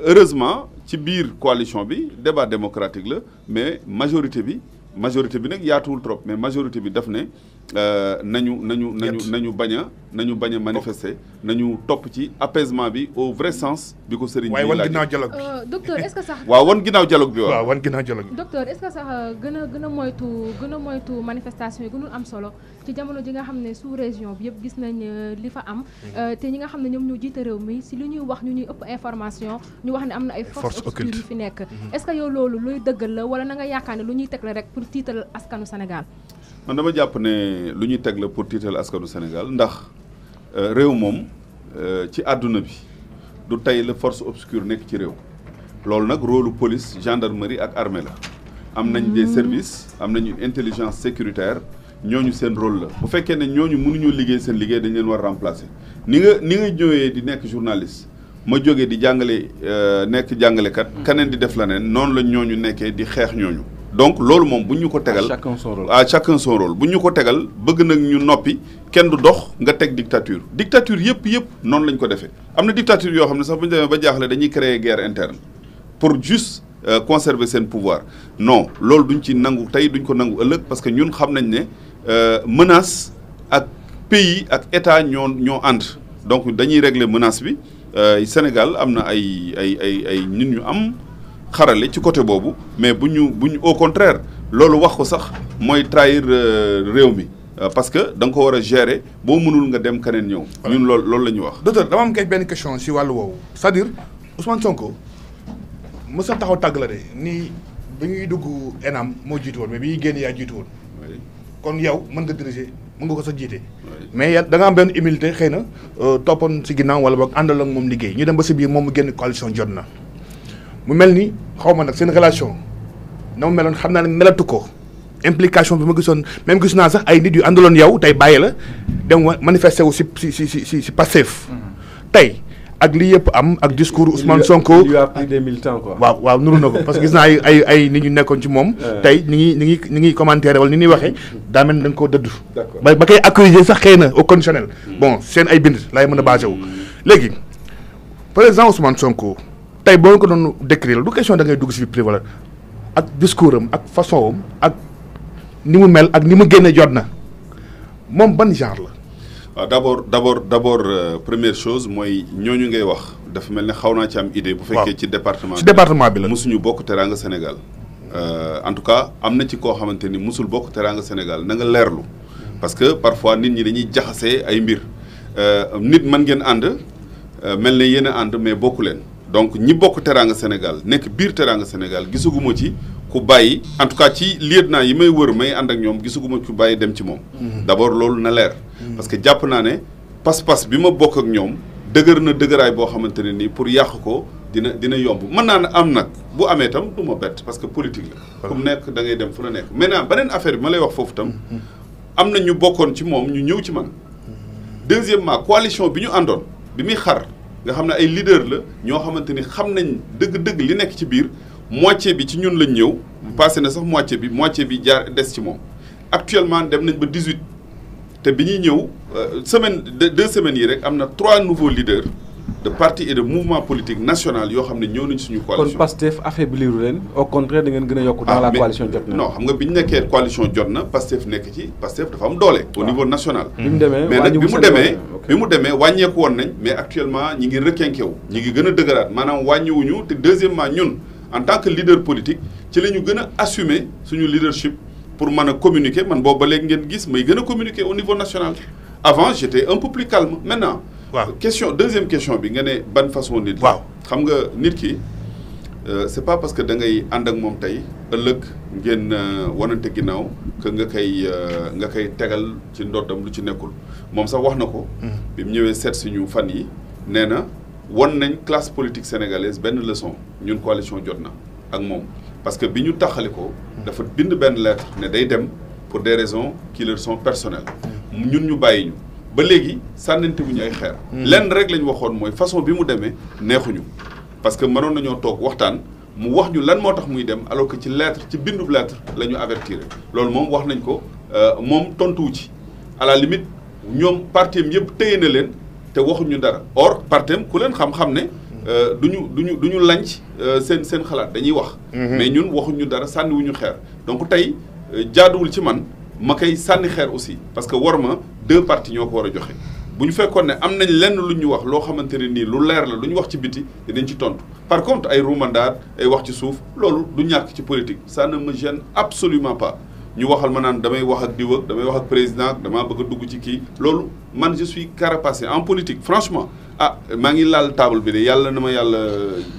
heureusement ci biir coalition bi débat démocratique la mais majorité bi nag yaatuwul trop mais majorité bi daf ne nañu bañ a manifester nañu topp ci apaisement bi au vrai sens bi ko sëriñ bi wan ginnaaw dialogue bi docteur est-ce que sax waaw wan ginnaaw dialogue bi waaw wan ginnaaw dialogue bi docteur est-ce que sax gën a moytu manifestation yi gënul am solo ci jamono ji nga xam ne sous région bi yëpp gis nañ li fa am te ñi nga xam ne ñoom ñoo jiite réew mi si li ñuy wax ñu ñuy ëpp information ñu wax ne am na ay forces occultes yu fi nekk est-ce que yow loolu luy dëggal la wala na nga yaakaar ne lu ñuy teg la rek pour tiital askanu Sénégal man dama jàpp ne lu ñuy teg la pour tiital askanu Sénégal ndax réew moom ci àdduna bi du tey la force obscure nekk ci réew loolu nag rôle police gendarmerie ak armée la am nañ des services am nañu intelligence sécuritaire ñooñu seen rôle la bu fekkee ne ñooñu mënuñoo liggéey seen liggéey dañ leen war remplacer ni nga ñëwee di nekk journaliste ma jógee di jàngale nekk jàngalekat keneen di def la neen noonu la ñooñu nekkee di xeex ñooñu donc loolu moom bu ñu ko tegal chacun son rôle bu ñu ko tegal bëgg nag ñu noppi kenn du dox nga teg dictature yëpp noonu lañ ko defee am na dictature yoo xam ne sax bu ñu demee ba jaaxle dañuy créer guerre interne pour juste conserver seen pouvoir non loolu duñ ci nangu tey duñ ko nangu ëllëg parce que ñun xam nañ ne menace ak pays ak état ñoo ànd donc dañuy régler menace bi Sénégal am na ay nit ñu am xarale ci côté boobu mais bu ñu au contraire loolu wax ko sax mooy trahir réew mi parce que da nga ko war a gérer boo mënul nga dem keneen ñëw. ñun loolu la ñuy wax. docteur dama am benn question si wàllu woowu c'est-à-dire Ousmane Sonko mos a taxaw tàgg la de nii bi ñuy dugg ENAM moo jiitu woon mais bi ñuy génn yaa jiitu woon. kon yow mën nga diriger mën nga ko sax jiite. mais da nga am benn humilité xëy na toppoon si ginnaaw wala boog àndal ak moom liggéey ñu dem ba si biir moom mu génn coalition jot na. mu mel ni xaw ma nag seen relation na mu meloon xam naa ne melatu ko implication bi ma gisoon même gis naa sax ay nit yu àndaloon yow tey bàyyi la dem manifester wu si Pastef tey ak li yëpp am ak discours Ousmane Sonko. il y a plus des militants quoi. waaw nuru na ko parce que gis naa ay nit ñu nekkoon ci moom. tey ni ngi commentaire wala ni ñuy waxee daa mel ni dañ koo dëdd. ba koy accuser sax xëy na au conditionnel. bon seen ay bind laay mën a basé wu. léegi président Ousmane Sonko. tey boo ko doon décrire du question da ngay dugg si biir privé la ak discours am ak façon am ak ni mu mel ak ni mu génne jot na moom ban genre la. waaw d'abord première chose mooy ñooñu ngay wax dafa mel ne xaw naa ci am idée. bu fekkee ci département bi la. mosuñu bokk teraanga Sénégal en tout cas am na ci koo xamante ni mosul bokk teraanga Sénégal na nga leerlu parce que parfois nit ñi dañuy jaxasee ay mbir nit mën ngeen ànd mel ne yéen a ànd mais bokku leen. donc ñi bokk teraanga Sénégal nekk biir teraanga Sénégal gisaguma ci ku bàyyi en tout cas ci lieutenant yi may wër may ànd ak ñoom gisaguma ku bàyyi dem ci moom. d'abord loolu na leer. parce que jàpp naa ne pas-pas bi ma bokk ak ñoom dëgër na dëgëraay boo xamante ne nii pour yàq ko dina yomb mën naa ne am nag bu amee tam du ma bett parce que politique la. comme nekk da ngay dem fu la nekk. maintenant beneen affaire bi ma lay wax foofu tam am na ñu bokkoon ci moom ñu ñëw ci man. deuxièmement coalition bi ñu àndoon bi muy xar. nga xam ne ay leader la ñoo xamante ni xam nañ dëgg-dëgg li nekk ci biir moitié bi ci ñun lañ ñëw passé na sax moitié bi jaar des ci moom actuellement dem nañ ba 18 te bi ñuy ñëw semaine 2 semaines yi rek am na 3 nouveaux leaders de partis et de mouvements politiques nationaux yoo xam ne ñëw nañ suñu coalition. kon Pastef affaibliru leen au contraire da ngeen gën a yokk dans la coalition jot na. non xam nga bi ñu nekkee coalition jot na Pastef nekk ci Pastef dafa am doole. au niveau national. bi mu demee mais nag bi mu demee wàññeeku woon nañ mais actuellement ñi ngi requinqué ñi ngi gën a dëgëraat maanaam wàññiwuñu te deuxièmement ñun en tant que leader politique ci la ñu gën a assumer suñu leadership pour mën a communiquer man boobu ba léegi ngeen gis may gën a communiquer au niveau national. avant j'étais un peu plus calme maintenant. waaw deuxième question bi nga ne ban façon nit. waaw xam nga nit ki c'est pas parce que da ngay ànd ak moom tey ëllëg ngeen wanante ginnaaw que nga koy tegal ci ndoddam lu ci nekkul moom sax wax na ko. bi mu ñëwee seet suñu fan yi nee na won nañ classe politique sénégalaise benn leçon ñun coalition jot na ak moom parce que bi ñu taxali ko. dafa bind benn lettre ne day dem pour des raisons qui leur sont personnelles. ñun ñu bàyyi ñu. ba léegi sànnante wuñu ay xeer. lenn rek lañ waxoon mooy façon bi mu demee neexuñu parce que mënoon nañoo toog waxtaan mu wax ñu lan moo tax muy dem alors que ci lettre ci bindub lettre la ñu avertir loolu moom wax nañ ko moom tontuwu ci à la limite ñoom partem yëpp téye na leen te waxuñu dara or partem ku leen xam-xam ne duñu lanc seen xalaat dañuy wax mais ñun waxuñu dara sànniwuñu xeer donc tey jaaduwul ci man ma koy sànni xeer aussi parce que war ma 2 partis ñoo ko war a joxe bu ñu fekkoon ne am nañ lenn lu ñu wax loo xamante ne nii lu leer la lu ñu wax ci biti dinañ ci tontu par contre ay ruumandaat ay wax ci suuf loolu du ñàkk ci politique ça ne me gêne absolument pas ñu waxal ma naan damay wax ak diw ak damay wax ak président damaa bëgg a dugg ci kii loolu man je suis carapacé en politique franchement maa ngi laal table bi de yàlla na ma yàlla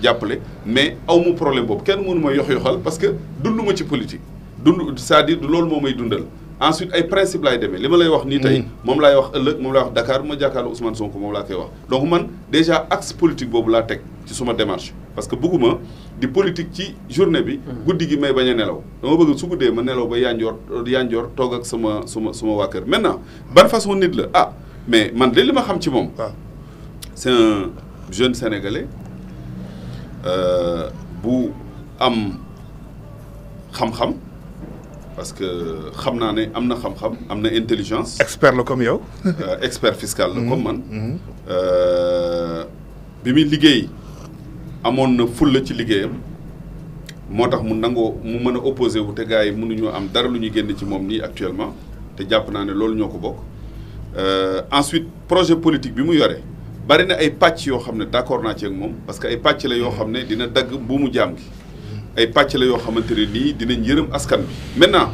jàppale mais aw mu problème boobu kenn mënu ma yox-yoxal parce que dunduma ci politique c'est-à-dire du loolu moo may dundal ensuite ay principe laay demee li ma lay wax nii tey moom laay wax ëllëg moom laay wax Dakar bu ma jàkkaarloo Ousmane Sonko moom laa koy wax donc man déjà axe politique boobu laa teg ci suma démarche parce que bëgguma di politique ci journée bi guddi gi may bañ a nelaw dama bëgg su guddee ma nelaw ba yanjoor toog ak suma waa kër maintenant ban façon nit la mais man li ma xam ci moom c'est un jeune sénégalais bu am xam-xam parce que xam naa ne am na xam-xam am na intelligence. expert la comme yow. expert fiscal la comme man. bi muy liggéey amoon na fulla ci liggéeyam moo tax mu nangoo mu mën a opposé wu te gars yi mënuñoo am dara lu ñuy génn ci moom nii actuellement te jàpp naa ne loolu ñoo ko bokk. ensuite projet politique bi mu yore bari na ay pàcc yoo xam ne d'accord naa ci ak moom parce que ay pàcc la yoo xam ne dina dagg buumu jaam gi. ay pàcc la yoo xamante ne nii dinañ yërëm askan bi maintenant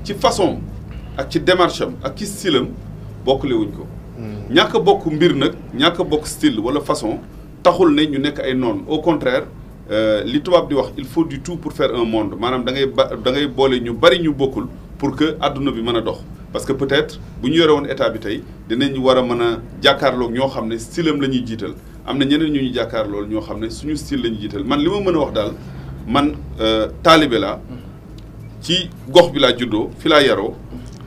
ci façon ak ci démarche am ak ci style am bokkule wuñ ko ñàkk a bokk mbir nag ñàkk a bokk style wala façon taxul ne ñu nekk ay noon au contraire li tubaab di wax il faut du tout pour faire un monde maanaam da ngay boole ñu bari ñu bokkul pour que adduna bi mën a dox parce que peut-être bu ñu yore woon état bi tey dinañ war a mën a jàkkaarloog ñoo xam ne style am la ñuy jiital am na ñeneen ñu jàkkaarlool ñoo xam ne suñu style la ñuy jiital man li ma mën a wax daal man taalibe laa ci gox bi laa juddoo fi laa yaroo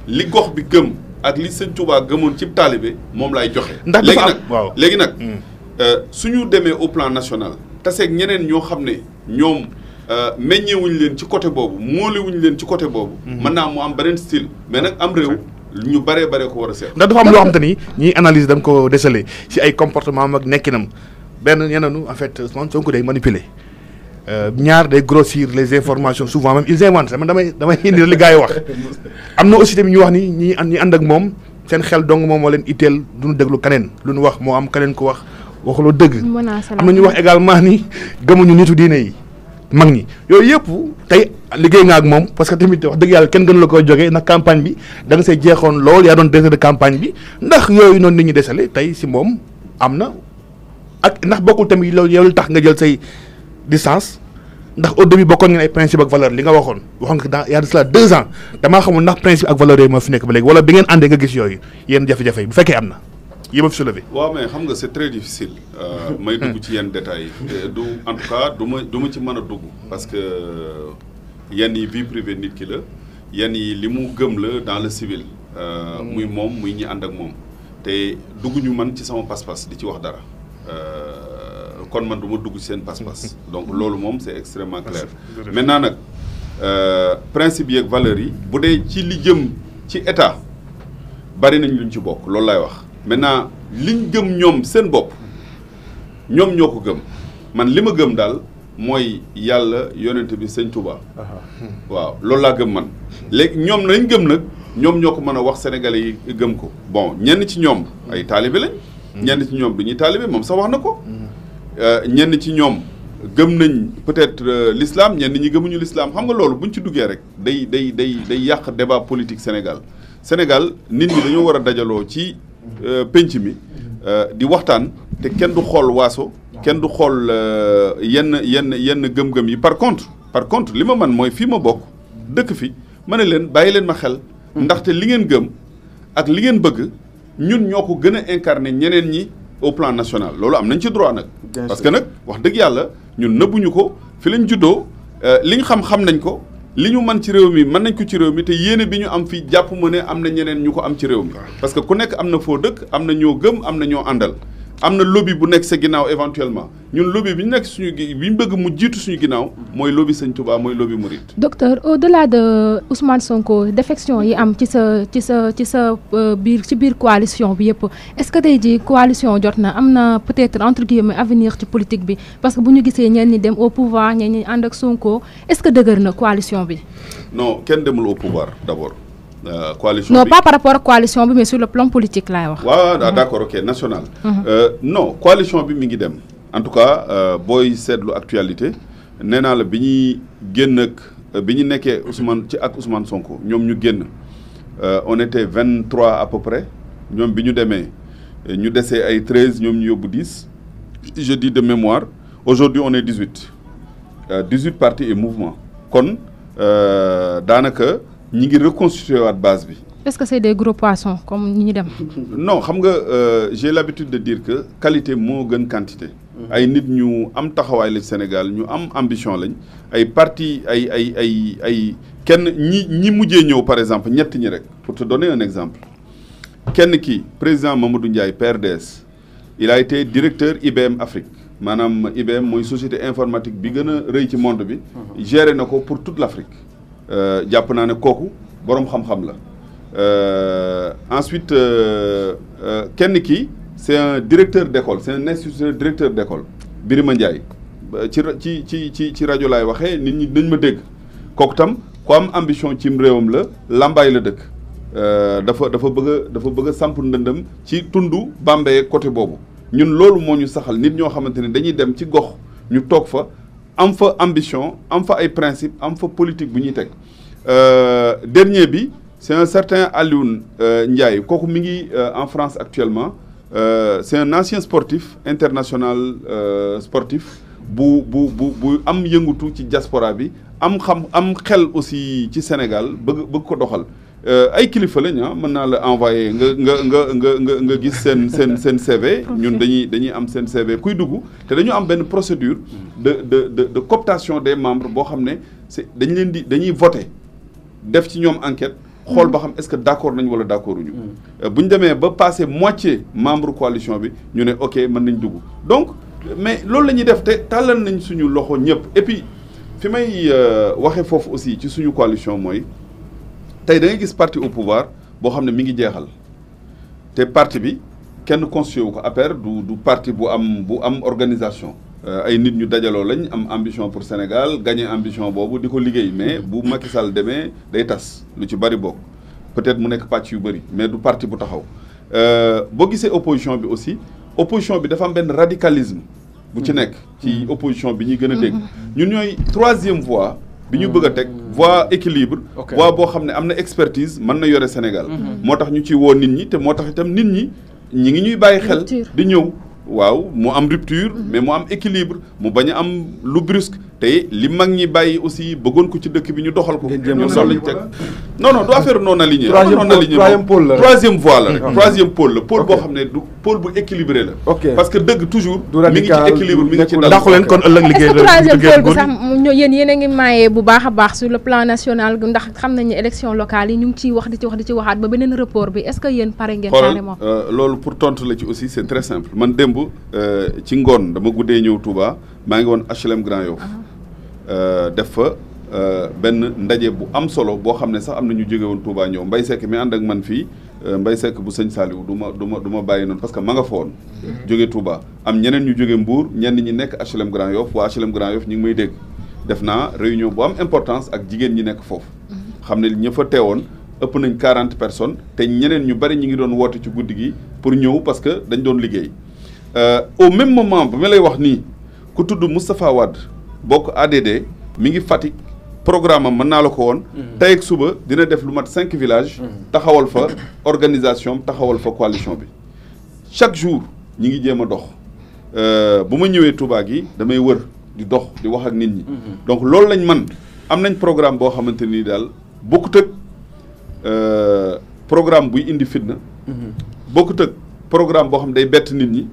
li gox bi gëm ak li sëñ Touba gëmoon ci taalibe moom laay joxe. ndax dafa am waaw léegi nag suñu demee au plan national taseeg ñeneen ñoo xam ne ñoom meññeewuñ leen ci côté boobu moolewuñ leen ci côté boobu. mën naa mu am beneen style mais nag am réew ñu baree ko war a seet. ndax dafa am loo xam te ni ñiy analyse dañ ko déceler ci ay comportement am ak nekkinam benn ñeneen en fait Sonko day manipuler. ñaar day grossir les informations souvent même ils inventent man damay indi li gars yi wax am na aussi tamit ñu wax ni ñi ànd ak moom seen xel dong moom moo leen itteel duñu déglu keneen lu ñu wax moo am keneen ko wax waxuloo dëgg am na ñu wax également ni gëmuñu nitu diine yi mag ñi yooyu yëpp tey liggéey nga ak moom parce que tamit wax dëgg yàlla kenn gënu la koy jógee ndax campagne bi da nga see jeexoon lool yaa doon directeur de campagne bi ndax yooyu noonu nit ñi desale tey si moom am na ak ndax bokkul tamit loolu yow tax nga jël say distance ndax au début bokkoon ngeen ay principe ak valeur li nga waxoon nga dans y a de cela 2 ans damaa xamul ndax principe ak valeur yooyu moo fi nekk ba léegi wala bi ngeen àndee nga gis yooyu yéen jafe-jafe yi bu fekkee am na yéen a fi soulevé. waaw mais xam nga c'est très difficile. may dugg ci yenn détails du en tout cas du ma ci mën a dugg parce que yenn yi vie privée nit ki la yenn yi li mu gëm la dans le civil. muy moom muy ñi ànd ak moom te dugguñu man ci sama pas-pas di ci wax dara. kon man du ma dugg ci seen pas-pas donc loolu moom c'est extrêmement clair maintenant nag principe yi ak valeurs yi bu dee ci li jëm ci état bari nañ luñ ci bokk loolu laay wax maintenant liñ gëm ñoom seen bopp ñoom ñoo ko gëm man li ma gëm daal mooy yàlla yonent bi sëñ Touba waaw loolu laa gëm man léegi ñoom nañ gëm nag ñoom ñoo ko mën a wax sénégalais yi gëm ko bon ñenn ci ñoom ay taalibe lañ ñenn ci ñoom du ñuy taalibe moom sax wax na ko ñenn ci ñoom gëm nañ peut-être l'islam ñenn ñi gëmuñu l'islam xam nga loolu buñ ci duggee rek day yàq débat politique Sénégal nit ñi dañoo war a dajaloo ci penc mi di waxtaan te kenn du xool waaso kenn du xool yenn gëm-gëm yi par contre li ma man mooy fii ma bokk dëkk fi ma ne leen bàyyi leen ma xel ndaxte li ngeen gëm ak li ngeen bëgg ñun ñoo ko gën a incarner ñeneen ñi au plan national loolu am nañ ci droit nag parce que nag wax dëgg yàlla ñun nëbbuñu ko fi lañ juddoo li ñu xam nañ ko li ñu mën ci réew mi mën nañ ko ci réew mi te yéene bi ñu am fii jàpp ma ne am na ñeneen ñu ko am ci réew mi parce que ku nekk am na foo dëkk am na ñoo gëm am na ñoo àndal am na lobby bu nekk sa ginnaaw éventuellement ñun lobby bi ñu nekk suñu bi ñu bëgg mu jiitu suñu ginnaaw mooy lobby Sëñ Touba mooy lobby Mouride. docteur au-delà de Ousmane Sonko défection yi am ci sa biir coalition bi yëpp est-ce que tey jii coalition jot na am na peut-être entre guillemets avenir ci politique bi parce que bu ñu gisee ñenn ñi dem au pouvoir ñenn ñi ànd ak Sonko est-ce que dëgër na coalition bi. non kenn demul au pouvoir d'abord. Coalition non pas par rapport ak coalition bi mais sur le plan politique laay wax. waaw d'accord ok national. non coalition bi mi ngi dem. en tout cas booy seetlu actualité nee naa la bi ñuy génn ak bi ñu nekkee Ousmane ci ak Ousmane Sonko ñoom ñu génn on était 23 à peu près ñoom bi ñu demee ñu desee ay 13 ñoom ñu yóbbu 10 je dis de mémoire aujourd'hui on est 18 18 partis et mouvements kon daanaka ñi ngi reconstituer waat base bi. est-ce que c'est des gros poissons comme ñi ñu dem. non xam nga j'ai l'habitude de dire que qualité moo gën quantité. ay nit ñu am taxawaay la Sénégal ñu am ambition lañ ay parti ay kenn ñi mujjee ñëw par exemple ñett ñi rek pour te donner un exemple kenn ki président Mamadou Ndiaye PRDS il a été directeur IBM Afrique maanaam IBM mooy société informatique bi gën a rëy ci monde bi géré na ko pour toute l'Afrique jàpp naa ne kooku boroom xam-xam la ensuite kenn ki c'est un directeur d'école c'est un instituteur directeur d'école Birima Ndiaye ci rajo laay waxee nit ñi dañ ma dégg kooku tam ku am ambition cim réewam la Lambaye la dëkk dafa bëgg a samp ndëndëm ci tundu Bambey côté boobu ñun loolu moo ñu saxal nit ñoo xamante ne dañuy dem ci gox ñu toog fa am fa ambition am fa ay principe am fa politique bu ñuy teg dernier bi c'est un certain Alioune Ndiaye kooku mi ngi en France actuellement c'est un ancien sportif international sportif bu am yëngutu ci diaspora bi am xel aussi ci Sénégal bëgg ko doxal ay kilifa lañ mën naa la envoyer nga gis seen CV ñun dañuy am seen CV kuy dugg te dañu am benn procédure de cooptation des membres boo xam ne c'est dañuy voter def ci ñoom enquête xool ba xam est-ce que d'accord nañ wala d'accord uñu bu ñu demee ba passer moitié membre coalition bi ñu ne ok mën nañ dugg donc mais loolu la ñuy def te tàllal nañ suñu loxo ñëpp et puis fi may waxee foofu aussi ci suñu coalition mooy tey da ngay gis parti au pouvoir boo xam ne mi ngi jeexal te parti bi kenn constitué wu ko APR du parti bu am organisation ay nit ñu dajaloo lañ am ambition pour Sénégal gagner ambition boobu di ko liggéey mais bu Macky Sall demee day tas lu ci bari bokk peut-être mu nekk pàcc yu bari mais du parti bu taxaw boo gisee opposition bi aussi opposition bi dafa am benn radicalisme bu ci nekk ci opposition bi ñuy gën a dégg ñun ñooy troisième voie bi ñu bëgg a teg voie équilibre voie boo xam ne am na expertise mën na yore Sénégal moo tax ñu ci woo nit ñi te moo tax itam nit ñi ngi ñuy bàyyi xel di ñëw waaw mu am rupture mais mu am équilibre mu bañ a am lu brusque te li mag ñi bàyyi aussi bëggoon ko ci dëkk bi ñu doxal ko ñun loolu lañ teg non du affaire non aligné troisième voie la rek troisième pôle la pôle boo xam ne du pôle bu équilibré la parce que dëgg toujours mi ngi ci équilibre mi ngi ci dal dàqu leen kon ëllëg liggéey est-ce que troisième pôle bi sax yéen a ngi maayee bu baax a baax sur le plan national ndax xam nañu élection locale yi ñu ngi ciy wax di ci waxaat ba beneen report bi est-ce que yéen pare ngeen carrément loolu pour tontu la ci aussi c'est très simple man démb ci ngoon dama guddee ñëw Touba maa ngi woon HLM Grand Yoff def fa benn ndaje bu am solo boo xam ne sax am na ñu jóge woon Touba ñëw Mbaye Seck mi ànd ak man fii Mbaye Seck bu sëñ Saliou du ma bàyyi noonu parce que ma nga fa woon jóge Touba am ñeneen ñu jóge Mbour ñenn ñi nekk HLM Grand Yoff waa HLM Grand Yoff ñu ngi may dégg def naa réunion bu am importance ak jigéen ñi nekk foofu xam ne ña fa teewoon ëpp nañ 40 personnes te ñeneen ñu bari ñi ngi doon woote ci guddi gi pour ñëw parce que dañ doon liggéey au même moment bu ma lay wax nii ku tudd Moustapha Wade bokk ADD mi ngi Fatick programme am mën naa la ko woon tey ak suba dina def lu mat 5 villages taxawal fa organisation taxawal fa coalition bi chaque jour ñi ngi jéem a dox bu ma ñëwee Touba gi damay wër di dox di wax ak nit ñi donc loolu lañ man am nañ programme boo xamante ni daal bokkut ak programme buy indi fitna bokkut ak programme boo xam ne day bett nit ñi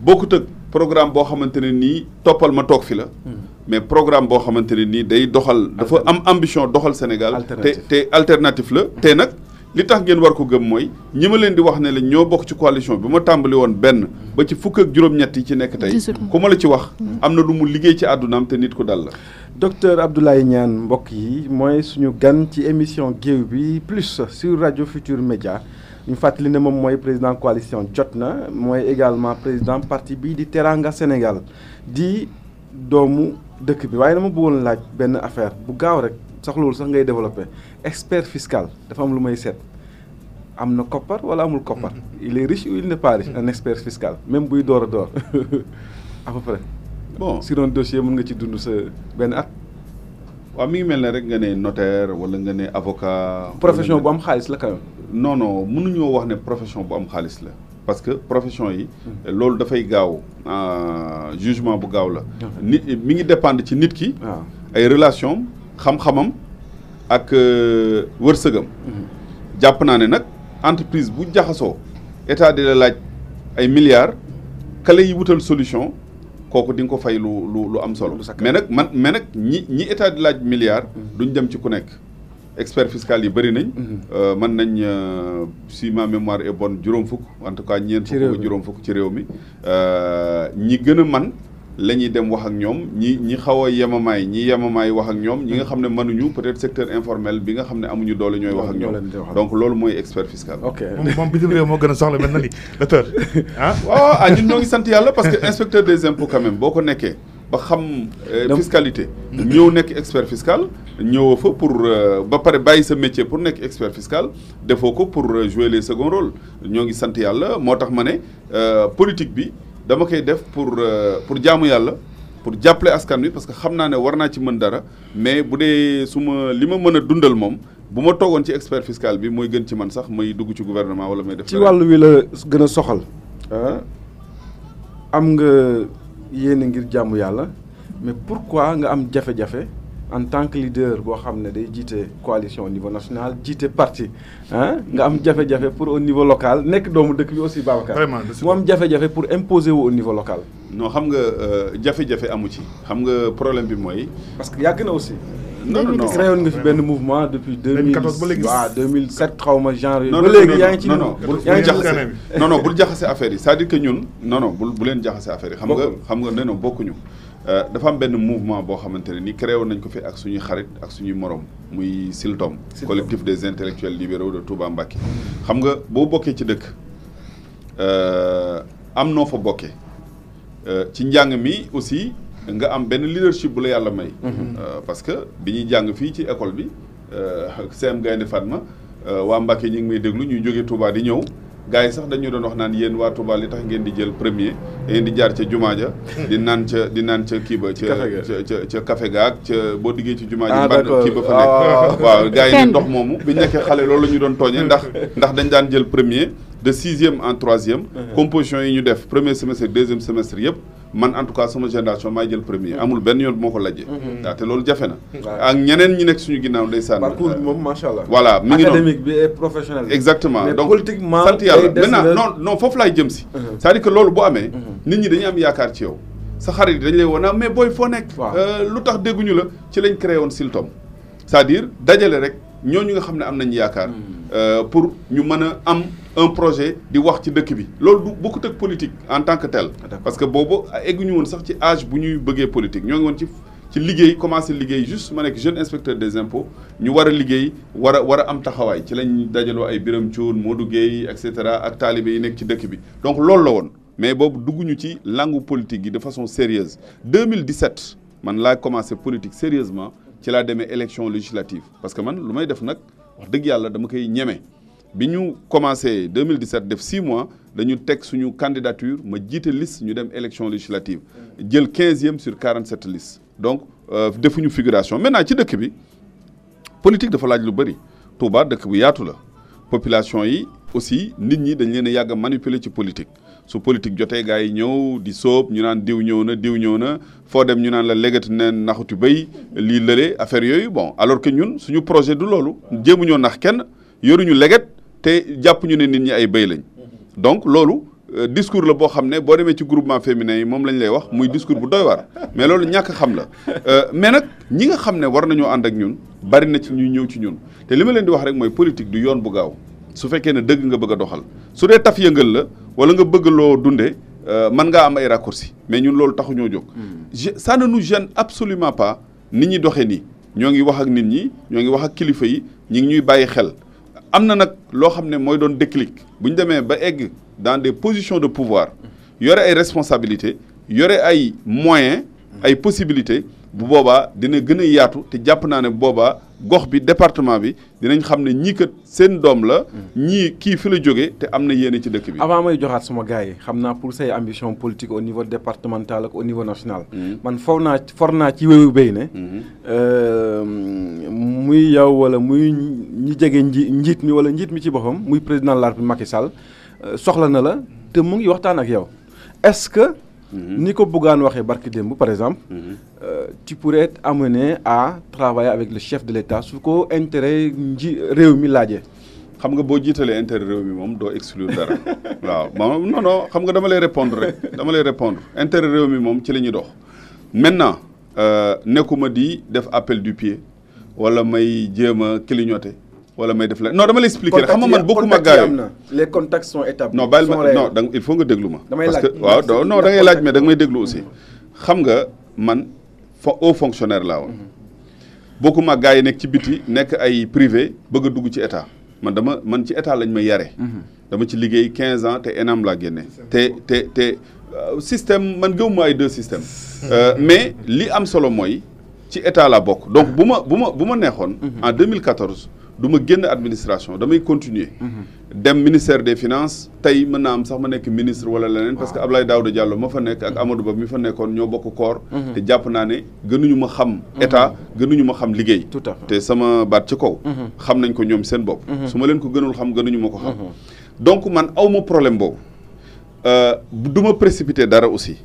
bokkut ak programme boo xamante ne nii toppal ma toog fi la mais programme boo xamante ne nii day doxal dafa am ambition doxal Sénégal te alternatif la te nag li tax ngeen war ko gëm mooy ñi ma leen di wax ne la ñoo bokk ci coalition bi ma tàmbali woon benn ba ci fukk ak juróom-ñett yi ci nekk tey ku ma la ci wax am na lu mu liggéey ci àddunaam te nit ku dal la. docteur Abdoulaye Niane mbokk yi mooy suñu gan ci émission Géew bi plus sur rajo Futur Média ñu fàttali ne moom mooy président coalition Jotna mooy également président parti bii di Teranga Sénégal di doomu dëkk bi waaye dama bëggoon laaj benn affaire bu gaaw rek soxlawul sax ngay développé expert fiscal dafa am lu may seet am na koppar wala amul koppar il est riche ou il n'est pas riche un expert fiscal même buy door a door à peu près. bon sur un dossier mën nga ci dund sa benn at. waaw mi ngi mel ne rek nga ne notaire wala nga ne avocat. profession bu am xaalis la quand même. non non mënuñoo wax ne profession bu am xaalis la parce que profession yi. loolu dafay gaaw jugement bu gaaw la. nit mi ngi dépendre ci nit ki. ay relation xam-xamam ak wërsëgam. jàpp naa ne nag entreprise bu jaxasoo état di la laaj ay milliards kale yi wutal solution. kooku di nga ko fay lu am solo. mais nag ñi état di laaj milliards. duñ dem ci ku nekk. expert fiscal yi bëri nañ. mën nañ si ma mémoire est bonne juróom fukk en tout cas ñeent fukk juróom fukk ci réew mi. ñi gën a man la ñuy dem wax ak ñoom ñi xaw a yemamaay wax ak ñoom ñi nga xam ne mënuñu peut-être secteur informel bi nga xam ne amuñu doole ñooy wax ak ñoom. donc loolu mooy expert fiscal. ok moom bitim réew moo gën a soxla mel na ni docteur ah. waaw ñun ñoo ngi sant yàlla parce que inspecteur des impôts quand même boo ko nekkee ba xam fiscalité. ñëw nekk expert fiscal ñëwoo fa pour ba pare bàyyi sa métier pour nekk expert fiscal defoo ko pour jouer les second rôle ñoo ngi sant yàlla moo tax ma ne politique bi. dama koy def pour jaamu yàlla pour jàppale askan wi parce que xam naa ne war naa ci mën dara mais bu dee li ma mën a dundal moom bu ma toogoon ci expert fiscal bi mooy gën ci man sax may dugg ci gouvernement wala may def. ci wàllu wi la gën a soxal am nga yéene ngir jaamu yàlla mais pourquoi nga am jafe-jafe en tant que leader boo xam ne day jiite coalition au niveau national jiite parti nga am jafe-jafe pour au niveau local nekk doomu dëkk bi aussi Babacar. vraiment mu am jafe-jafe pour imposer wu au niveau local. non xam nga jafe-jafe amu ci xam nga problème bi mooy. parce que yàgg na aussi. non non non créé woon nga fi benn mouvement depuis 2014 ba léegi. waaw 2007 xaw ma genre. non ba léegi yaa ngi ci. non bul jaxase affaire yi c'est-à-dire que ñun non bu leen jaxase affaire yi. xam nga non bokkuñu. dafa am benn mouvement boo xamante ne ni créé woon nañ ko fi ak suñuy xarit ak suñuy morom muy Siltom collectif des intellectuels libéraux de Touba Mbacké xam nga boo bokkee ci dëkk am noo fa bokkee ci njàng mi aussi nga am benn leadership bu la yàlla may parce que bi ñuy jàng fii ci école bi CM Gaynde Fatma waa Mbacké ñi ngi may déglu ñuy jógee Touba di ñëw gars yi sax dañu doon wax naan yéen waa Touba li tax ngeen di jël premier da ngeen di jaar ca jumaa ja di naan ca kii ba ca café gaag ca boo diggee ci jumaa ji ban kii ba fa nekk waaw gars yi ne ndox moomu bi nekkee xale loolu la ñu doon tooñee ndax dañ daan jël premier de 6e en 3e composition yi ñu def premier semestre 2e semestre yëpp man en tout cas sama génération maay jël premier amul benn yoon bu ma ko lajjee waaw te loolu jafe na ak ñeneen ñi nekk suñu ginnaaw ndeysaan parcours bi moom macha allah voilà mi ngi noonu académique bi et professionnel bi exactement mais donc politiquement sant yàlla maintenant non foofu laay jëm si c'est-à-dire que loolu bu amee nit ñi dañuy am yaakaar ci yow sa xarit yi dañu lay woon mais booy foo nekk lu tax dégguñu la ci lañ créé woon Siltom c'est-à-dire dajale rek ñooñu nga xam ne am nañ yaakaar pour ñu mën a am un projet di wax ci dëkk bi loolu du bokkut ak politique en tant que tel parce que boobu egguñu woon sax ci âge bu ñuy bëggee politique ñoo ngi woon ci liggéey commencé liggéey juste ma nekk jeune inspecteur des impôts ñu war a liggéey war a am taxawaay ci lañ dajaloo ay Biram Thioune Modou Gueye et cetera ak taalibe yi nekk ci dëkk bi donc loolu la woon mais boobu dugguñu ci langue politique yi de façon sérieuse 2017 man laa commencé politique sérieusement ci laa demee élection législative parce que man lu may def nag wax dëgg yàlla dama koy ñeme bi ñu commencé 2017 def 6 mois dañu teg suñu candidature ma jiite liste ñu dem élection législative jël 15e sur 47 listes donc defuñu figuration maintenant ci dëkk bi politique dafa laaj lu bëri Touba dëkk bu yaatu la population yi aussi nit ñi dañ leen a yàgg a manipuler ci politique su politique jotee gars yi ñëw di sóob ñu naan diw ñëw na foo dem ñu naan la légat neen naxuti béy lii lële affaire yooyu bon alors que ñun suñu projet du loolu jéemuñoo nax kenn yoruñu légat te jàpp ñu ne nit ñi ay béy lañ donc loolu discours la boo xam ne boo demee ci groupement féminin yi moom lañ lay wax muy discours bu doy waar mais loolu ñàkk xam la mais nag ñi nga xam ne war nañoo ànd ak ñun bari na ci ñuy ñëw ci ñun te li ma leen di wax rek mooy politique du yoon bu gaaw su fekkee ne dëgg nga bëgg a doxal su dee taf yëngal la wala nga bëgg loo dundee mën ngaa am ay raccourcis mais ñun loolu taxu ñoo jóg. Ça ne nous gêne absolument pas nit ñi doxee nii ñoo ngi wax ak nit ñi ñoo ngi wax ak kilifa yi ñi ngi ñuy bàyyi xel am na nag loo xam ne mooy doon déclic bu ñu demee ba egg dans des positions de pouvoir yore ay responsabilités yore ay moyens ay possibilités bu boobaa dina gën a yaatu te jàpp naa ne boobaa gox bi département bi dinañ xam ne ñii kat seen doom la ñii kii fi la jóge te am na yéene ci dëkk bi. avant may joxaat suma gars yi xam naa pour say ambition politique au niveau départemental ak au niveau national. man for naa ci wéyu béy ne. muy yow wala muy ñi jege njiit mi wala njiit mi ci boppam muy président de la République Macky Sall soxla na la te mu ngi waxtaan ak yow est-ce que. ni ko Bougane waxee barki démb par exemple. Tu pourrais être amené à travailler avec le chef de l'État su ko intérêt réew mi laajee. xam nga boo jiitalee intérêt réew mi moom doo exclure dara waaw non xam nga dama lay répondre intérêt réew mi moom ci la ñuy dox. maintenant nekkuma di def appel du pied wala may jéem a clignoter wala may def la non dama lay expliquer rek xam nga man bokkuma gars yi les contacts sont établis. non bàyyil ma non il faut nga déglu ma. parce que waaw non da ngay laaj mais da nga may déglu aussi. xam nga man haut fonctionnaire laa woon. bokkuma gars yi nekk ci biti nekk ay privé bëgg a dugg ci état man ci état lañ may yare. dama ci liggéey 15 ans te ENAM laa génne. te système man gëmuma ay 2 systèmes. mais li am solo mooy ci état laa bokk donc bu ma neexoon. en 2014. du ma génn administration damay continuer dem ministère des finances tey mën naa am sax ma nekk ministre wala leneen parce que Abdoulaye Daouda Diallo ma fa nekk ak Amadou Ba mi fa nekkoon ñoo bokk koor te jàpp naa ne gënuñu ma xam état gënuñu ma xam liggéey te sama baat ci kaw xam nañ ko ñoom seen bopp su ma leen ko gënul xam gënuñu ma ko xam donc man awma problème boobu du ma précipiter dara aussi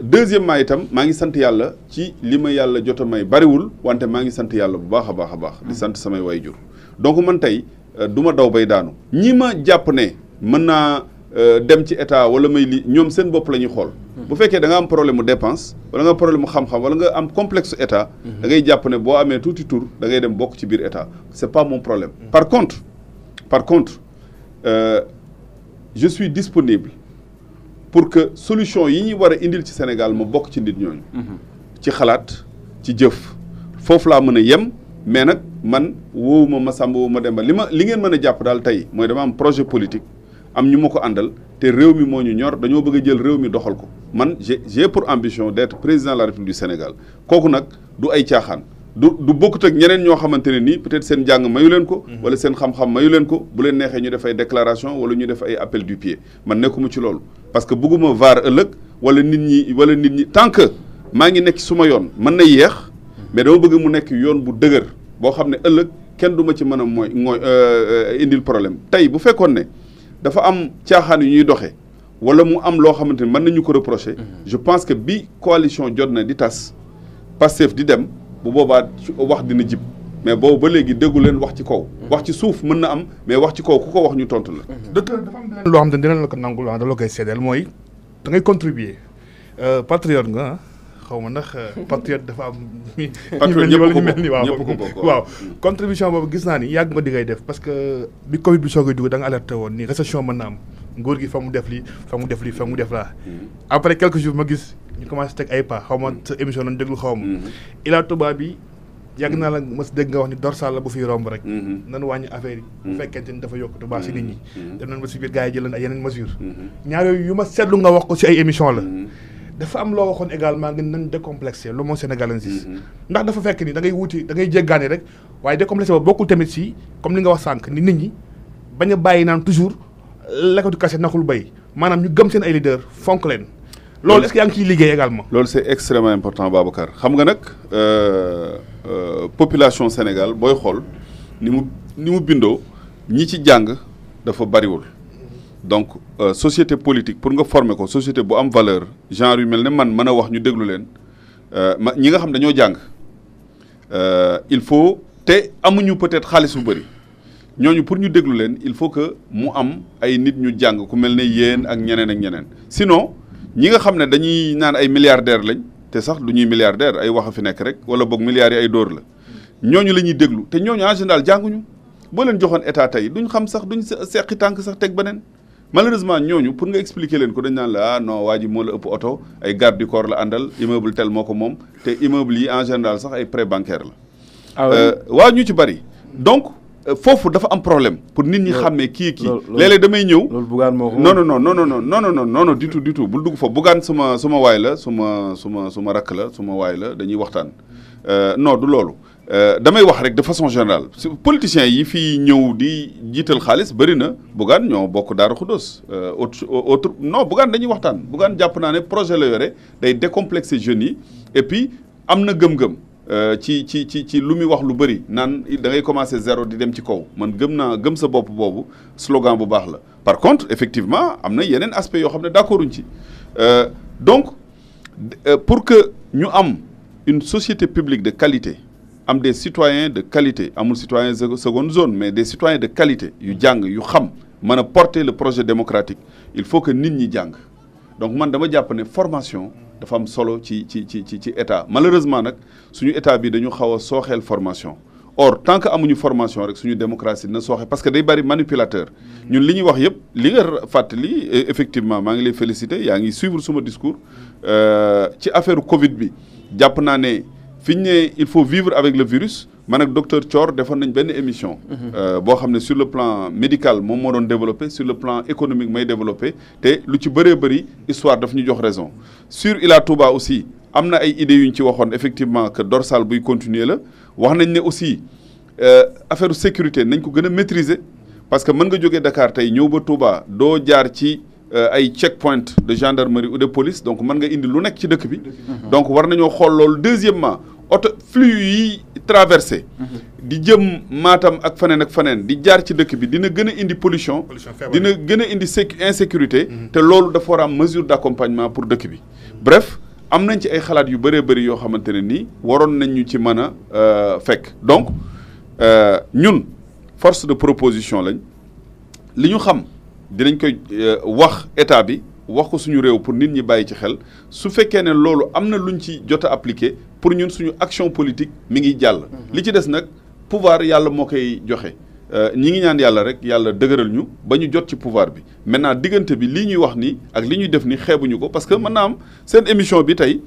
deuxièmement itam maa ngi sant yàlla ci li ma yàlla jot a may bariwul wante maa ngi sant yàlla bu baax a baax a baax di sant samay waajur donc man tey du ma daw bay daanu ñi ma jàpp ne mën naa dem ci état wala may li ñoom seen bopp la ñuy xool bu fekkee da nga am problème mu dépense wala nga am problème mu xam-xam wala nga am complexe état da ngay jàpp ne boo amee tuuti tur da ngay dem bokk ci biir état c'est pas mon problème par contre je suis disponible pour que solution yi ñuy war a indil ci Sénégal ma bokk ci nit ñooñu ci xalaat ci jëf foofu laa mën a yem mais nag man woowuma ma sàmba woowu ma demba li ngeen mën a jàpp daal tey mooy dama am projet politique am ñu ma ko àndal te réew mi moo ñu ñor dañoo bëgg a jël réew mi doxal ko man j'ai pour ambition d'être président de la République du Sénégal kooku nag du ay caaxaan du bokkut ak ñeneen ñoo xamante ne nii peut-être seen njàng mayu leen ko wala seen xam-xam mayu leen ko bu leen neexee ñu def ay déclaration wala ñu def ay appel du pied man nekkuma ci loolu parce que bëgguma vaar ëllëg wala nit ñi tant que maa ngi nekk suma yoon mën na yéex mais dama bëgg mu nekk yoon bu dëgër boo xam ne ëllëg kenn du ma ci mën a mooy indil problème tey bu fekkoon ne dafa am caaxaan yu ñuy doxee wala mu am loo xamante ne mën nañu ko reprocher je pense que bi coalition jot na di tas Pastef di dem bu boobaa wax dina jib mais boobu ba léegi déggu leen wax ci kaw wax ci suuf mën na am mais wax ci kaw ku ko wax ñu tontu la dëgg dafa am leneen loo xam ne dinañ la ko nangul da la koy seedeel mooy da ngay contribuer patriote nga xaw ma ndax patriote dafa am ñu mel ni waaw contribution boobu gis naa ni yàgg nga di ngay def parce que bi Covid bi soogay dugg da nga alerté woon ni récession mën na am nguur gi fa mu def lii fa mu def lii fa mu def laa après quelques jours ma gis ñu commencé teg ay pas xaw ma sa émission nañ déglu xaw ma Ila Touba bi yàgg naa la mas dégg nga wax ni dorsal la bu fiy romb rek nan wàññi affaire yi bu fekkente ni dafa yokk Touba si nit ñi dem nañ ba si biir gars yi jël ay yeneen mesures ñaar yooyu yu ma seetlu nga wax ko si ay émission la dafa am loo waxoon également nga nañ décomplexé lu moo sénégalensis ndax dafa fekk ni da ngay wuti da ngay jéggaani rek waaye décomplexé ba bokkul tamit si comme li nga wax sànq ni nit ñi bañ a bàyyi naan toujours lekkatu kase naxul bay maanaam ñu gëm seen ay leader fonk leen loolu est-ce que yaa ngi ciy liggéey également loolu c'est extrêmement important Babacar xam nga nag population Sénégal booy xool ni mu bindoo ñi ci jàng dafa bariwul donc société politique pour nga former ko société bu am valeur genre yu mel ne man mën a wax ñu déglu leen ñi nga xam dañoo jàng il faut te amuñu peut-être xaalis bu bëri ñooñu pour ñu déglu leen il faut que mu am ay nit ñu jàng ku mel ne yéen ak ñeneen sinon ñi nga xam ne dañuy naan ay milliardaires lañ te sax du ñuy milliardaire ay wax a fi nekk rek wala boog milliards yi ay dóor la ñooñu la ñuy déglu te ñooñu en général jànguñu boo leen joxoon état tey duñ xam sax duñ seqi tànk sax teg beneen malheureusement ñooñu pour nga expliquer leen ko dañ naan la ah non waa ji moo la ëpp oto ay garde du corps la àndal immeuble tel moo ko moom te immeuble yi en général sax ay prêt bancaire la. waaw ñu ci bari donc foofu dafa am problème pour nit ñi xàmmee kii léeg-léeg damay ñëw. loolu Bougane moo ko non du tout bul dugg fa Bougane suma waay la suma rakk la suma waay la dañuy waxtaan non du loolu. damay wax rek de façon générale politiciens yi fii ñëw di jiital xaalis bëri na Bougane ñoo bokk Daaru Xudoos autre non Bougane dañuy waxtaan Bougane jàpp naa ne projet la yore day décomplexer jeunes yi et puis am na gëm-gëm ci lu muy wax lu bëri naan da ngay commencer zéro di dem ci kaw man gëm sa bopp boobu slogan bu baax la par contre effectivement am na yeneen aspect yoo xam ne d'accorduñ ci donc pour que ñu am une société publique de qualité am des citoyens de qualité amul citoyen seconde zone mais des citoyens de qualité yu jàng yu xam mën a porter le projet démocratique il faut que nit ñi jàng donc man dama jàpp ne formation dafa am solo ci état malheureusement nag suñu état bi dañu xaw a sooxeel formation or tant que amuñu formation rek suñu démocratie dina sooxe parce que day bari manipulateur ñun li ñuy wax yëpp li nga fàttali effectivement maa ngi lay féliciter yaa ngi suivre suma discours ci affaire Covid bi jàpp naa ne fi ñu ne il faut vivre avec le virus man ak docteur Thior defoon nañ benn émission. boo xam ne sur le plan médical moom moo doon développé sur le plan économique may développé te lu ci bëree bëri histoire daf ñu jox raison. sur Ila Touba aussi am na ay idées yu ñu ci waxoon effectivement que dorsal buy continuer la wax nañ ne aussi affaire sécurité nañ ko gën a maîtriser parce que mën nga jógee Dakar tey ñëw ba Touba doo jaar ci. ay checkpoint de gendarmerie ou de police donc mën nga indi lu nekk ci dëkk bi donc war nañoo xool loolu deuxièmement auto flux yi traversé di jëm Matam ak faneen di jaar ci dëkk bi dina gën a indi pollution dina gën a indi insécurité te loolu dafa war a am mesure d'accompagnement pour dëkk bi bref am nañ ci ay xalaat yu bëree bëri yoo xamante ne nii waroon nañ ñu ci mën a fekk donc ñun force de proposition lañ li ñu xam dinañ koy wax état bi wax ko suñu réew pour nit ñi bàyyi ci xel su fekkee ne loolu am na luñ ci jot a appliqué pour ñun suñu action politique mi ngi jàll. li ci des nag pouvoir yàlla moo koy joxe ñi ngi ñaan yàlla rek yàlla dëgëral ñu ba ñu jot ci pouvoir bi maintenant diggante bi lii ñuy wax ni ak li ñuy def ni xeebuñu ko parce que mën naa am seen émission bi tey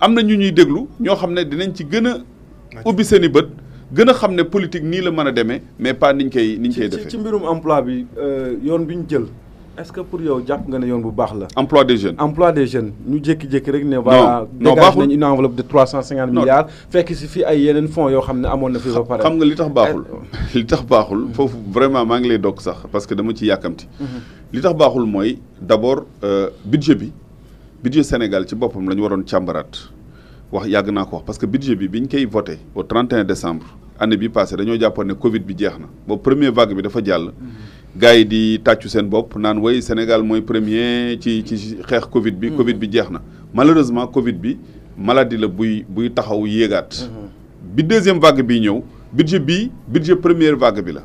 am na ñu ñuy déglu ñoo xam ne dinañ ci gën a ubbi seen i bët. gën a xam ne politique nii la mën a demee mais pas niñ koy defee. ci mbirum emploi bi yoon bi ñu jël est-ce que pour yow jàpp nga ne yoon bu baax la. emploi des jeunes. ñu jékki-jékki rek ne. voilà dégage nañ une enveloppe de 350 milliards. fekk si fii ay yeneen fonds yoo xam ne amoon na fi ba pare. xam nga li tax baaxul. foofu vraiment maa ngi lay dog sax parce que dama ci yàkkamti. li tax baaxul mooy d'abord budget Sénégal ci boppam la ñu waroon càmbaraat. wax yàgg naa ko wax parce que budget bi biñ koy voté au 31 décembre année bi passé dañoo jàppoon ne Covid bi jeex na boobu première vague bi dafa jàll. gars yi di tàccu seen bopp naan way Sénégal mooy premier ci xeex Covid bi. Covid bi jeex na malheureusement Covid bi maladie la buy taxaw yéegaat. bi deuxième vague bi ñëw budget première vague bi la.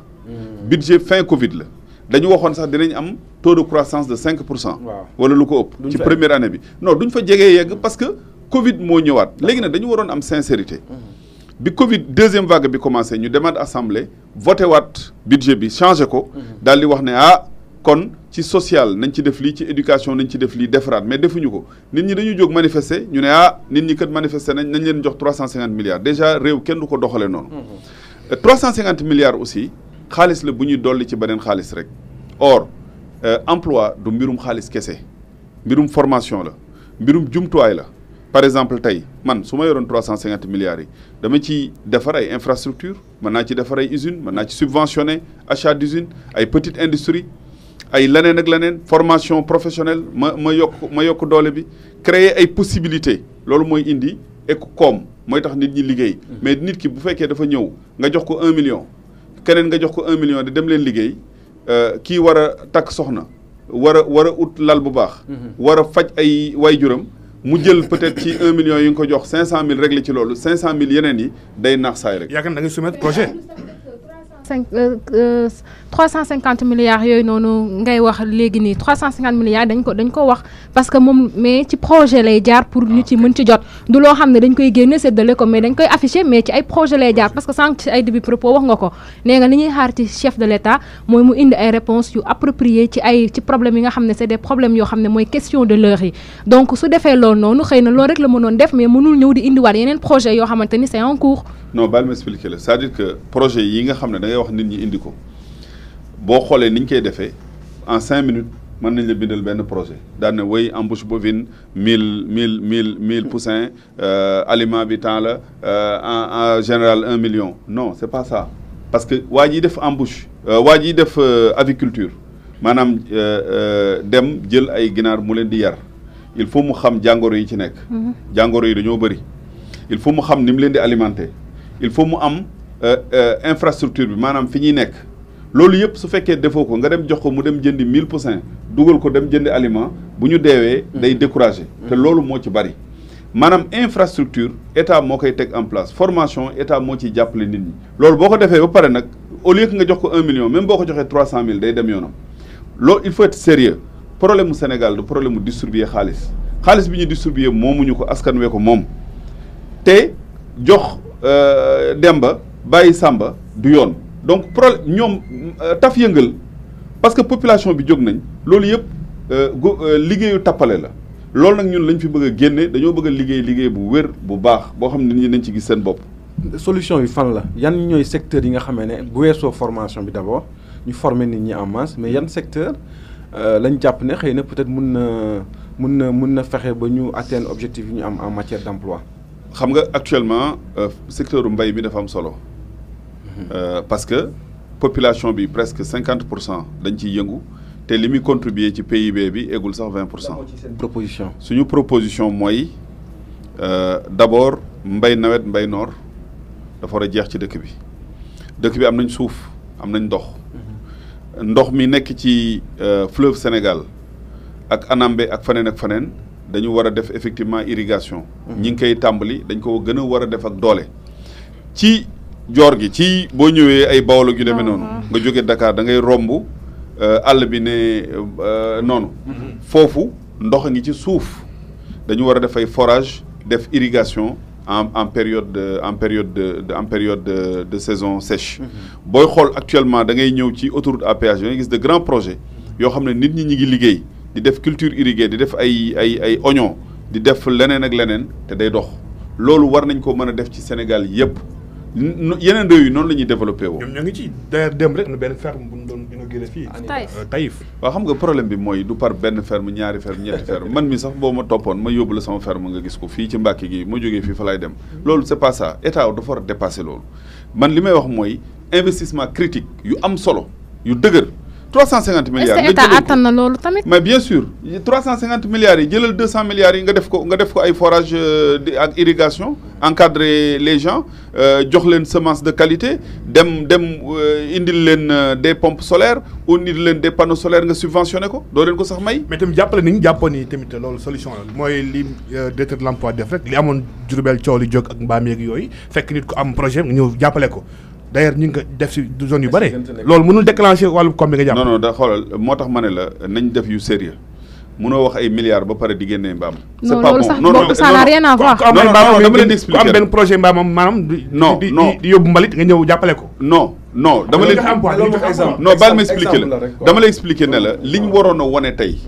budget fin Covid la dañu waxoon sax dinañ am taux de croissance de 5%. wala lu ko ëpp. ci première année bi non duñ fa jegee yegg parce que. Covid moo ñëwaat léegi nag dañu waroon am sincérité bi Covid deuxième vague bi commencé ñu demaat assemblée voté waat budget bi changé ko daal di wax ne kon ci social nañ ci def lii ci éducation nañ ci def lii defaraat mais defuñu ko nit ñi dañu jóg manifester ñu ne nit ñi kat manifester nañ leen jox 350 milliards déjà réew kenn du ko doxalee noonu 350 milliards aussi xaalis la bu ñuy dolli ci beneen xaalis rek or emploi du mbirum xaalis kese mbirum formation la mbirum jumtuwaay la par exemple tey man su ma yoroon 350 milliards yi dama ci defar ay infrastructure mën naa ci defar ay usines mën naa ci subventionner achat d'usines ay petite industrie ay leneen ak leneen formation professionnelle ma yokk doole bi créer ay possibilités loolu mooy indi koom mooy tax nit ñi liggéey mais nit ki bu fekkee dafa ñëw nga jox ko 1 million keneen nga jox ko 1 million di dem leen liggéey kii war a takk soxna war a ut lal bu baax war a faj ay waajuram mu jël peut-être ci 1 million yi nga ko jox 500000 réglé ci loolu 500000 yeneen yi day naax saay rek. yaakaar naa da ngay soumettre projet. 350 milliards yooyu noonu ngay wax léegi nii 350 milliards dañ ko wax parce que moom mais ci projet lay jaar pour ñu ci mën ci jot du loo xam ne dañ koy génne séddale ko mais dañ koy afficher mais ci ay projet lay jaar parce que sànq ci ay début propos wax nga ko nee nga li ñuy xaar ci chef de l'État mooy mu indi ay réponses yu appropriées ci problème yi nga xam ne c'est des problèmes yoo xam ne mooy question de l'heure yi donc su defee loolu noonu xëy na loolu rek la mënoon def mais mënul ñëw di indiwaat yeneen projet yoo xamante ni c'est en cours. non baal ma expliquer la c'est-à-dire que projet yi nga xam ne da ngay wax nit ñi indi ko boo xoolee ni ñu koy defee en 5 minutes mën nañ la bindal benn projet daan ne way embouche bovine 1000 poussins aliment bi temps la en général 1 million non c'est pas ça parce que waa ji def embouche waa ji def aviculture maanaam dem jël ay ginaar mu leen di yar il faut mu xam jàngoro yi ci nekk jàngoro yi dañoo bëri il faut mu xam ni mu leen di alimenter il faut mu am infrastructure bi maanaam fi ñuy nekk loolu yëpp su fekkee defoo ko nga dem jox ko mu dem jëndi 1000 poussins dugal ko dem jëndi aliment bu ñu deewee day décourager te loolu moo ci bari maanaam infrastructure état moo koy teg en place formation état moo ciy jàppale nit ñi loolu boo ko defee ba pare nag au lieu que nga jox ko 1 million même boo ko joxee 300 000 day dem yoonam loolu il faut être sérieux problème mu Sénégal du problème mu distribuer xaalis bi ñu distribuer moomuñu ko askan wee ko moom te jox Demba bàyyi Samba du yoon donc problème ñoom taf yëngal parce que population bi jóg nañ loolu yëpp liggéeyu tappale la loolu nag ñun lañ fi bëgg a génne dañoo bëgg a liggéey bu wér bu baax boo xam ne nit ñi nañ ci gis seen bopp. solution yi fan la yan ñooy secteurs yi nga xamee ne bu weesoo formation bi d'abord ñu former nit ñi en masse mais yan secteur lañ jàpp ne xëy na peut-être mun na fexe ba ñu atteindre objectif yi ñu am en matière d'emploi. xam nga actuellement secteur mbay mi dafa am solo parce que population bi presque 50% dañ ciy yëngu te li muy contribuer ci PIB bi eggul sax 20%. proposition suñu proposition mooy d'abord mbay nawet mbay noor dafa war a jeex ci dëkk bi am nañ suuf am nañ ndox mi nekk ci fleuve Sénégal ak Anambé ak faneen dañu war a def effectivement irrigation. ñi ngi koy tàmbali dañ ko gën a war a def ak doole. ci joor gi ci boo ñëwee ay Bawol yu demee noonu. nga jóge Dakar da ngay romb àll bi ne noonu. foofu ndox a ngi ci suuf dañu war a def ay forage def irrigation en période de saison sèche. booy xool actuellement da ngay ñëw ci autoroute à péage da ngay gis de grands projets yoo xam ne nit ñi ngi liggéey. di def culture irriguée di def ay oignon di def leneen ak leneen te day dox loolu war nañ ko mën a def ci Sénégal yëpp yeneen réew yi noonu la ñuy développé woo. ñoom ñoo ngi ci d'ailleurs dem rek na benn ferme bu ñu doon inauguré fii. Taïf. waaw xam nga problème bi mooy du par benn ferme ñaari ferme ñetti ferme man mi sax boo ma toppoon ma yóbbu la sama ferme nga gis ko fii ci Mbàkke gi ma jógee fii fa laay dem loolu c'est pas ça état dafa war a dépasser loolu man li may wax mooy investissement critique yu am solo yu dëgër. 350 milliards est-ce que état attan na loolu tamit. mais bien sûr 350 milliards yi jëlal 200 milliards yi nga def ko ay forage ak irrigation encadrer les gens jox leen semence de qualité dem indil leen des pompes solaires ou indil leen des panneaux solaires nga subventionné ko doo leen ko sax may. mais tamit jàppale ni ñu jàppoon ni tamit loolu solution la mooy li directeur de l'emploi def rek li amoon Diourbel coow li jóg ak mbaam yeeg yooyu fekk nit ko am projet nga ñëw jàppale ko. d'ailleurs ñu ngi ko def si zone yu bare loolu mënul déclencher wàllu koom bi nga jàpp. non da xoolal moo tax ma ne la nañ def yu sérieux mënoo wax ay milliards ba pare di génnee mbaam. c'est pas bon non ça n'a rien à voir. non dama leen di expliquer ku am benn projet mbaamam maanaam. di yóbbu mbalit nga ñëw jàppale ko. non dama leen non baal ma expliquer la dama lay expliquer ne la li ñu waroon a wane tey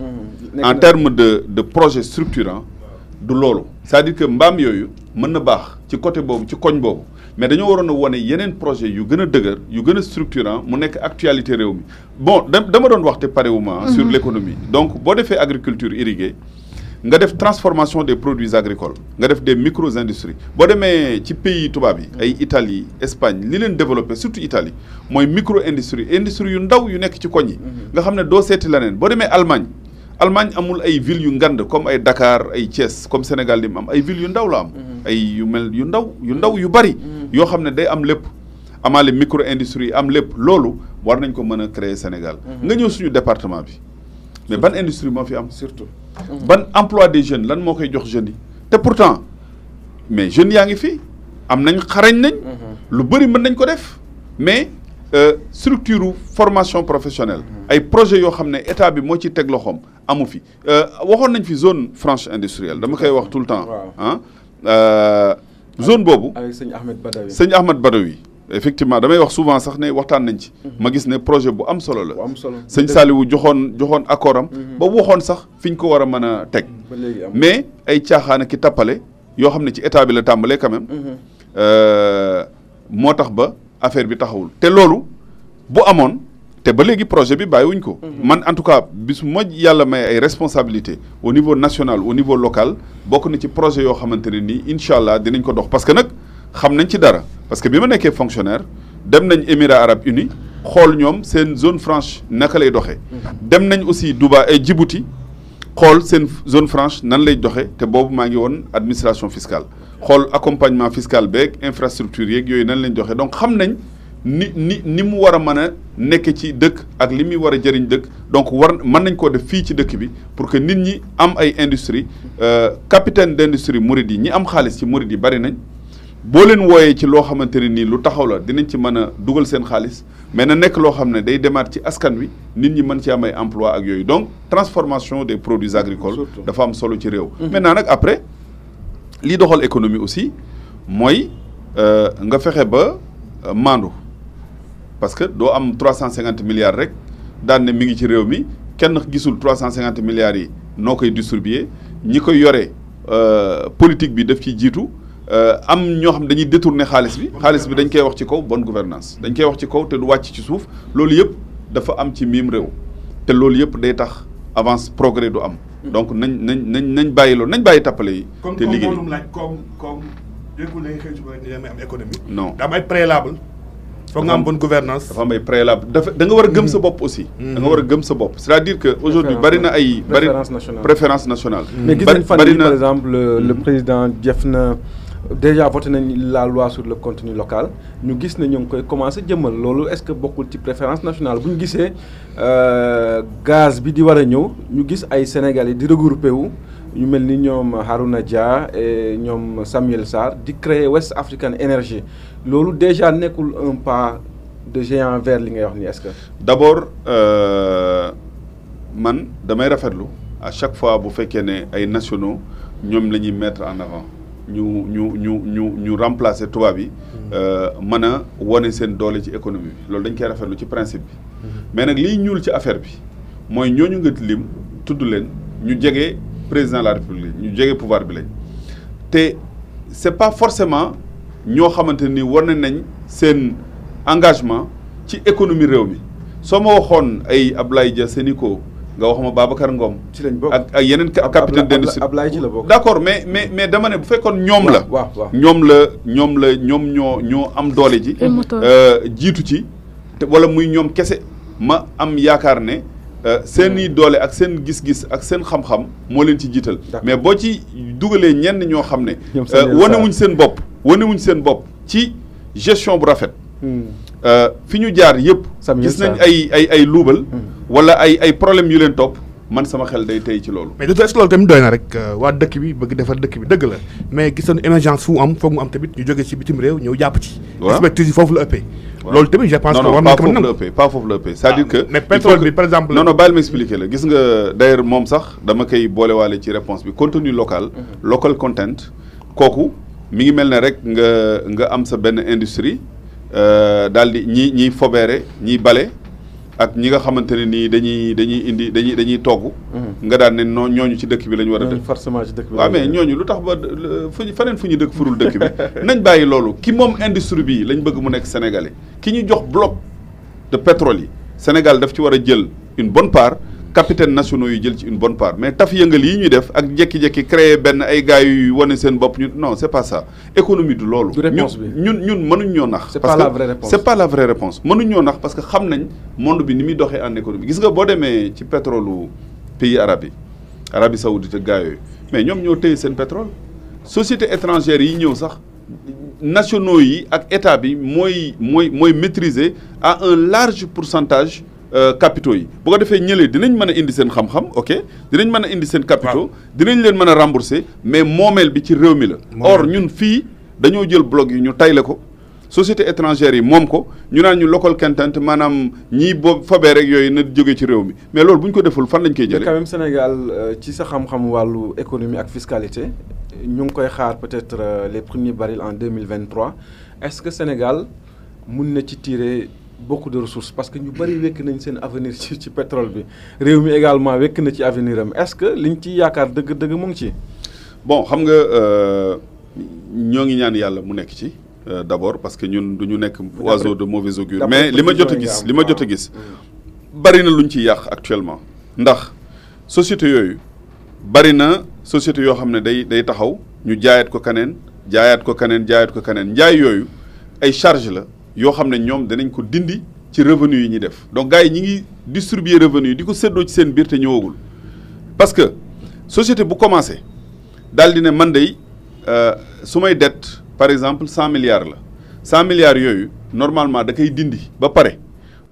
en terme de projet structurant du loolu c'est-à-dire que mbaam yooyu mën na baax ci côté boobu ci koñ boobu mais dañoo waroon a wane yeneen projet yu gën a dëgër yu gën a structurant mu nekk actualité réew mi bon dama doon wax te parewuma sur l'économie donc boo defee agriculture irriguée nga def transformation des produits agricoles nga def des micro-industries boo demee ci pays tubaab yi ay Italie Espagne li leen développé surtout Italie mooy micro-industrie industrie yu ndaw yu nekk ci koñ yi nga xam ne doo seeti leneen boo demee Allemagne amul ay villes yu ngand comme ay Dakar ay Thiès comme Sénégal li mu am ay villes yu ndaw la am ay yu mel yu ndaw yu bari yoo xam ne day am lépp amaale micro industrie am lépp loolu war nañ ko mën a créer Sénégal nga ñëw suñu département bi mais ban industrie moo fi am surtout ban emploi des jeunes lan moo koy jox jeunes yi te pourtant mais jeunes yaa ngi fi am nañ xarañ nañ lu bëri mën nañ ko def mais structure formation professionnelle ay projet yoo xam ne état bi moo ci teg loxoom amu fi waxoon nañ fi zone franche industrielle dama koy wax tout le temps zone boobu avec sëñ Ahmed Badawi effectivement damay wax souvent sax ne waxtaan nañ ci ma gis ne projet bu am solo la sëñ Saliou joxoon accord am ba waxoon sax fi ñu ko war a mën a teg mais ay caaxaan ki tappale yoo xam ne ci état bi la tàmbalee quand même moo tax ba affaire bi taxawul te loolu bu amoon te ba léegi projet bi bàyyiwuñ ko man en tout cas bis ma yàlla may ay responsabilité au niveau national au niveau local bokk na ci projet yoo xamante ne nii incha allah dinañ ko dox parce que nag xam nañ ci dara parce que bi ma nekkee fonctionnaire dem nañ Émirats Arabes Unis xool ñoom seen zone franche naka lay doxee dem nañ aussi Dubaï ay Djibouti xool seen zone franche nan lay doxee te boobu maa ngi woon administration fiscale xool accompagnement fiscal beeg infrastructure yeeg yooyu nan lañ doxee donc xam nañ ni mu war a mën a nekk ci dëkk ak li muy war a jëriñ dëkk donc mën nañ koo def fii ci dëkk bi pour que nit ñi am ay industrie capitaine d' industrie murid yi ñi am xaalis ci murid yi bari nañ boo leen wooyee ci loo xamante ne nii lu taxaw la dinañ ci mën a dugal seen xaalis mais na nekk loo xam ne day demaat ci askan wi nit ñi mën ci am ay emploi ak yooyu donc transformation des produits agricoles dafa am solo ci réew maintenant nag après lii doxal économie aussi mooy nga fexe ba maandu parce que doo am 350 milliards rek daan ne mi ngi ci réew mi kenn gisul 350 milliards yi noo koy distribuer ñi koy yore politique bi daf ciy jiitu am ñoo xam dañuy détourner xaalis bi dañ koy wax ci kaw bonne gouvernance dañ koy wax ci kaw te du wàcc ci suuf loolu yëpp dafa am ci miim réew te loolu yëpp day tax avance progrès du am donc nañ bàyyi loolu nañ bàyyi tappale yi te liggéey comme déggul nañ xëy suba ni damay am économie non daa am ay préalable foog nga am bonne gouvernance dafa am ay préalable da nga war a gëm sa bopp aussi da nga war a gëm sa bopp c'est-à-dire que aujourd'hui bari na ay préférence nationale mais gis nañ fan yi par exemple le président def na déjà voté nañ la loi sur le contenu local ñu gis ne ñu ngi koy commencé jëmmal loolu est-ce que bokkul ci préférence nationale bu ñu gisee gaz bi di war a ñëw ñu gis ay Sénégalais di regroupé wu ñu mel ni ñoom Harouna Dia et ñoom Samuel Sarr di créer West African Energy loolu déjà nekkul un pas de géant vers li ngay wax ni est-ce que. d'abord man damay rafetlu à chaque fois bu fekkee ne ay nationaux ñoom la ñuy mettre en avant ñu remplacer tubaab yi mën a wane seen doole ci économie bi loolu dañ koy rafetlu ci principe bi mais nag liy ñuul ci affaire bi mooy ñooñu nga lim tudd leen ñu jege président de la république ñu jege pouvoir bi lañ te c'est pas forcément ñoo xamante ni war nañ seen engagement ci économie réew mi soo ma waxoon ay Ablaye Dia Sénico nga wax ma Babacar Ngom ci lañ bokk ak yeneen capitaine d'industrie Ablaye ci la bokk d'accord mais dama ne bu fekkoon ñoom la ñoom ñoo am doole ji jiitu ci te wala muy ñoom kese ma am yaakaar ne seeni doole ak seen gis-gis ak seen xam-xam moo leen ci jiital mais boo ci dugalee ñenn ñoo xam ne wanewuñ seen bopp ci gestion bu rafet fi ñu jaar yëpp gis nañ ay luubal wala ay problème yu leen topp man sama xel day tey ci loolu mais est-ce que loolu tamit doy na rek waa dëkk bi bëgg defar dëkk bi dëgg la mais gis nañu émergence fu mu am foog mu am tamit ñu jógee ci bitim réew ñëw jàpp ci expertise yi foofu la ëppee loolu tamit je pense que war nañ ko mën pas foofu la ëppee c'est-à-dire que mais pétrole bi par exemple non bàyyil ma expliquer la gis nga d'ailleurs moom sax dama koy boolewaale ci réponse bi contenu local local content kooku mi ngi mel ne rek nga am sa benn industrie daal di ñiy fobeere ñiy bale ak ñi nga xamante ne nii dañuy togg nga daan ne non ñooñu ci dëkk bi la ñu war a dëkk forcément ci dëkk bi waaw mais ñooñu lu tax ba faneen fu ñu dëkk furul dëkk bi nañ bàyyi loolu ki moom industrie bi lañ bëgg mu nekk sénégalais ki ñu jox bloc de pétrole yi Sénégal daf ci war a jël une bonne part capitaine nationaux yi jël ci une bonne part mais taf yëngal yi ñuy def ak jékki-jékki créer benn ay gars yu wane seen bopp ñu non c'est pas ça économie du loolu ñun mënuñ ñoo nax c'est pas la vraie réponse c'est pas la vraie réponse mënuñ ñoo nax parce que xam nañ monde bi ni muy doxee en économie gis nga boo demee ci pétrole pays arabes yi Arabie Saoudite ak gars yooyu mais ñoom ñoo téye seen pétrole société étrangère yi ñëw sax nationaux yi ak état bi mooy maîtriser à un large pourcentage capitaux yi bu ko defee ñëlee dinañ mën a indi seen xam-xam ok dinañ mën a indi seen capitaux dinañ leen mën a rembourser mais moomeel bi ci réew mi la or ñun fii dañoo jël bloc yi ñu tayle ko société étrangère yi moom ko ñu naan ñu local content maanaam ñii boobu fabee rek yooyu na jóge ci réew mi mais loolu bu ñu ko deful fan lañ koy jëlee. quand même Sénégal ci sa xam-xam wàllu économie ak fiscalité ñu ngi koy xaar peut-être les premiers barils en 2023 est-ce que Sénégal mun na ci tirer beaucoup de ressources parce que ñu bëri wekk nañ seen avenir ci pétrole bi réew mi également wekk na ci avenir am est-ce que liñ ci yaakaar dëgg-dëgg mu ngi ci. bon xam nga ñoo ngi ñaan yàlla mu nekk ci d'abord parce que ñun du ñu nekk oiseau de mauvais augure mais li ma jot a gis bari na luñ ci yàq actuellement ndax société yooyu bari na société yoo xam ne day taxaw ñu jaayaat ko kaneen njaay yooyu ay charge la yoo xam ne ñoom danañ ko dindi ci revenu yi ñuy def donc gars yi ñi ngi distribuer revenu yi di ko séddoo ci seen biir te ñëwagul parce que société bu commencé daal di ne man day su may dette par exemple 100 milliards la 100 milliards yooyu normalement da koy dindi ba pare